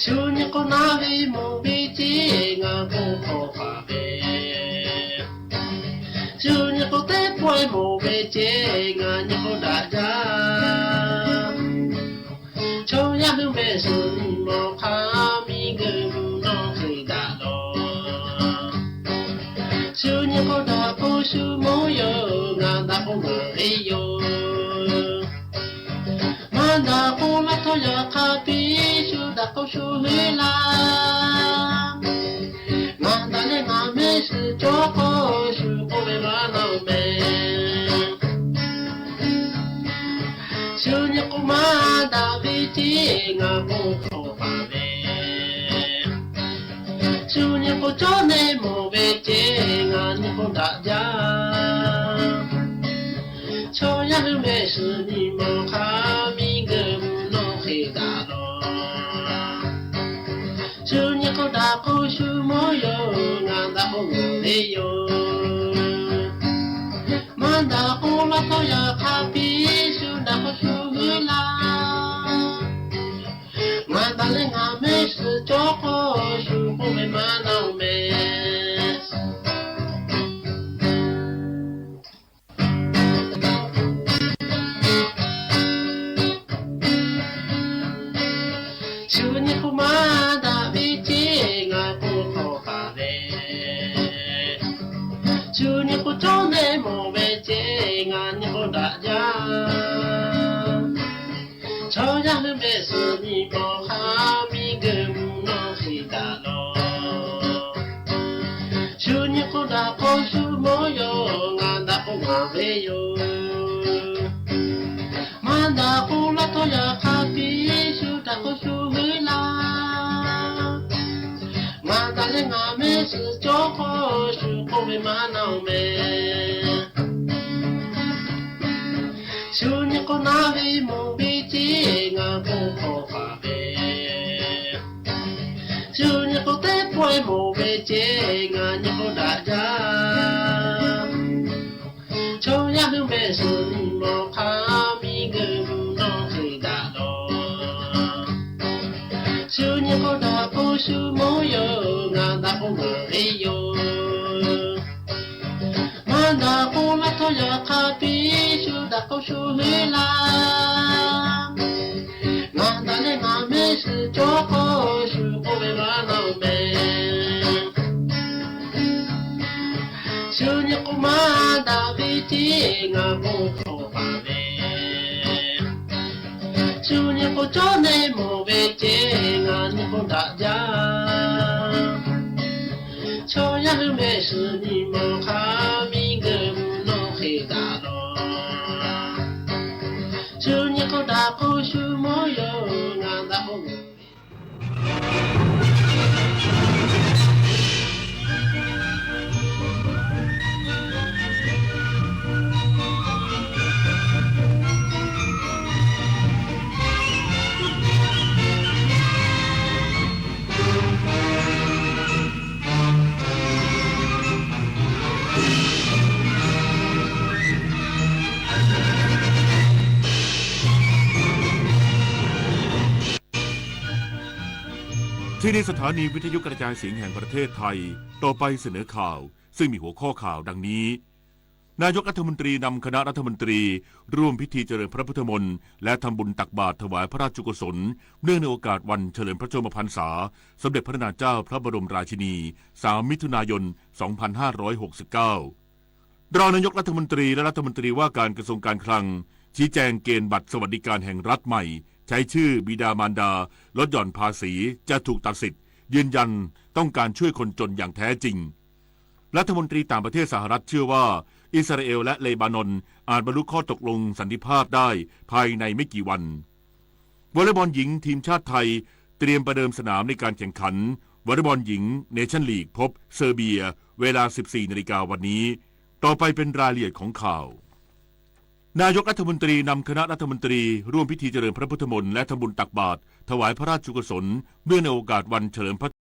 Shu nyi k'o naˬ ve mawˬ ve ceˇ ngaˬ k'oˆ hk'awꞈ paˍ ve. Shu nyi k'o teˇ pawˆ mawˬ ve ceˇ ngaˬ nyi k'o daꞈ jaˇ. Chaw yaˇ hui mehˆ suhˍ nyi mawˬ hk'a miˬ guiˬ mvuhˇ nawˉ hk'e daꞈ lawˬ. Shu nyi k'o daꞈ k'o shu mawˇ yoˬ, ngaˬ daꞈ k'o ngaˬ ve yoˬ. Maˇ daꞈ k'o laˇ htawˇ yaꞈ hk'a piˇ, shu daꞈ k'o shu ve laˇ. Ngaˬ daꞈ leh ngaˬ mehˆ suhˍ cawˬ k'o, shu k'oˆ ve maˇ naˬ mehˍ. Shu nyi k'o maˇ daꞈ ve ceˇ ngaˬ k'oˆ hk'awꞈ paˍ ve. Shu nyi k'o cawˇ leh mawˬ ve ceˇ ngaˬ nyi k'o daꞈ jaˇ. Chaw yaˇ hui mehˆ suhˍ nyi mawˬ hk'a miˬ guiˬ mvuhˇ nawˉ hk'e daꞈ lawˬ. Shu nyi k'o daꞈ k'o shu mawˇ yoˬ, ngaˬ daꞈ k'o ngaˬ ve yoˬ. Maˇ daꞈ k'o laˇ htawˇ yaꞈ hk'a piˇ, shu daꞈ k'o shu ve laˇ. Ngaˬ daꞈ leh ngaˬ mehˆ suhˍ cawˬ k'o, shu k'oˆ ve maˇ naˬ mehˍ. mehˆ suhˍ nyi mawˬ hk'a miˬ guiˬ mvuhˇ nawˇ hk'e daꞈ lawˬ. Shu nyi k'o daꞈ k'o shu mawˇ yoˬ, ngaˬ daꞈ k'o ngaˬ ve yoˬ. Maˇ daꞈ k'o laˇ htawˇ yaꞈ hk'a piˇ, shu daꞈ k'o shu ve laˇ. Ngaˬ daꞈ leh ngaˬ mehˆ suhˍ cawˇ k'o, shu k'oˆ ve maˇ na-oˬ mehˍ. Shu nyi k'o naˉ ve mawˬ ve ceˇ, ngaˬ bon hk'awꞈ paˍ ve. Shu nyi k'o teˇ pawˆ-e mawˬ ve ceˇ, ngaˬ nyi k'o daꞈ jaˇ. Chaw yaˇ hui mehˆ suhˍ nyi mawˬ hk'a miˬ guiˬ mvuhˇ nawˇ hk'e daꞈ lawˬ. Shu nyi k'o daꞈ k'o shu mawˇ yoˬ, ngaˬ daꞈ k'o ngaˬ ve yoˬ. Maˇ daꞈ k'o laˇ htawˇ yaꞈ hk'a piˇ, shu daꞈ k'o shu ve laˇ. Ngaˬ daꞈ leh ngaˬ mehˆ suhˍ cawˇ k'o, shu k'oˆ ve maˇ na-oˬ mehˍ. Shu nyi k'o maˇ daꞈ ve ceˇ, ngaˬ bon hk'awꞈ paˍ ve. Shu nyi k'o cawˇ neˇ mawˬ ve ceˇ, ngaˬ nyi k'o daꞈ jaˇ. Chaw yaˇ hui mehˆ suhˍ nyi mawˬ hk'a miˬ guiˬ mvuhˇ nawˇ hk'e daꞈ lawˬ. Shu nyi k'o daꞈ k'o shu mawˇ yoˬ, ngaˬ daꞈ k'o ที่นี่สถานีวิทยุกระจายเสียงแห่งประเทศไทย ต่อไปเสนอข่าว ซึ่งมีหัวข้อข่าวดังนี้ นายกรัฐมนตรีนำคณะรัฐมนตรี ร่วมพิธีเจริญพระพุทธมนต์ และทำบุญตักบาตรถวายพระราชกุศล เนื่องในโอกาสวันเฉลิมพระชนมพรรษา สมเด็จพระนางเจ้าพระบรมราชินี สาม มิถุนายน สองพันห้าร้อยหกสิบเก้า รองนายกรัฐมนตรีและรัฐมนตรีว่าการกระทรวงการคลัง ชี้แจงเกณฑ์บัตรสวัสดิการแห่งรัฐใหม่ ใช้ชื่อบิดามารดา ลดหย่อนภาษี จะถูกตัดสิทธิ์ ยืนยันต้องการช่วยคนจนอย่างแท้จริง รัฐมนตรีต่างประเทศสหรัฐเชื่อว่า อิสราเอลและเลบานอนอาจบรรลุข้อตกลงสันติภาพได้ภายในไม่กี่วัน วอลเลย์บอลหญิงทีมชาติไทย เตรียมประเดิมสนามในการแข่งขันวอลเลย์บอลหญิงเนชั่นลีกพบเซอร์เบีย เวลา สิบสี่นาฬิกาวันนี้ ต่อไปเป็นรายละเอียดของข่าว นายกรัฐมนตรีนำคณะรัฐมนตรีร่วมพิธีเจริญพระพุทธมนต์และทำบุญตักบาตรถวายพระราชกุศล เนื่องในโอกาสวันเฉลิมพระ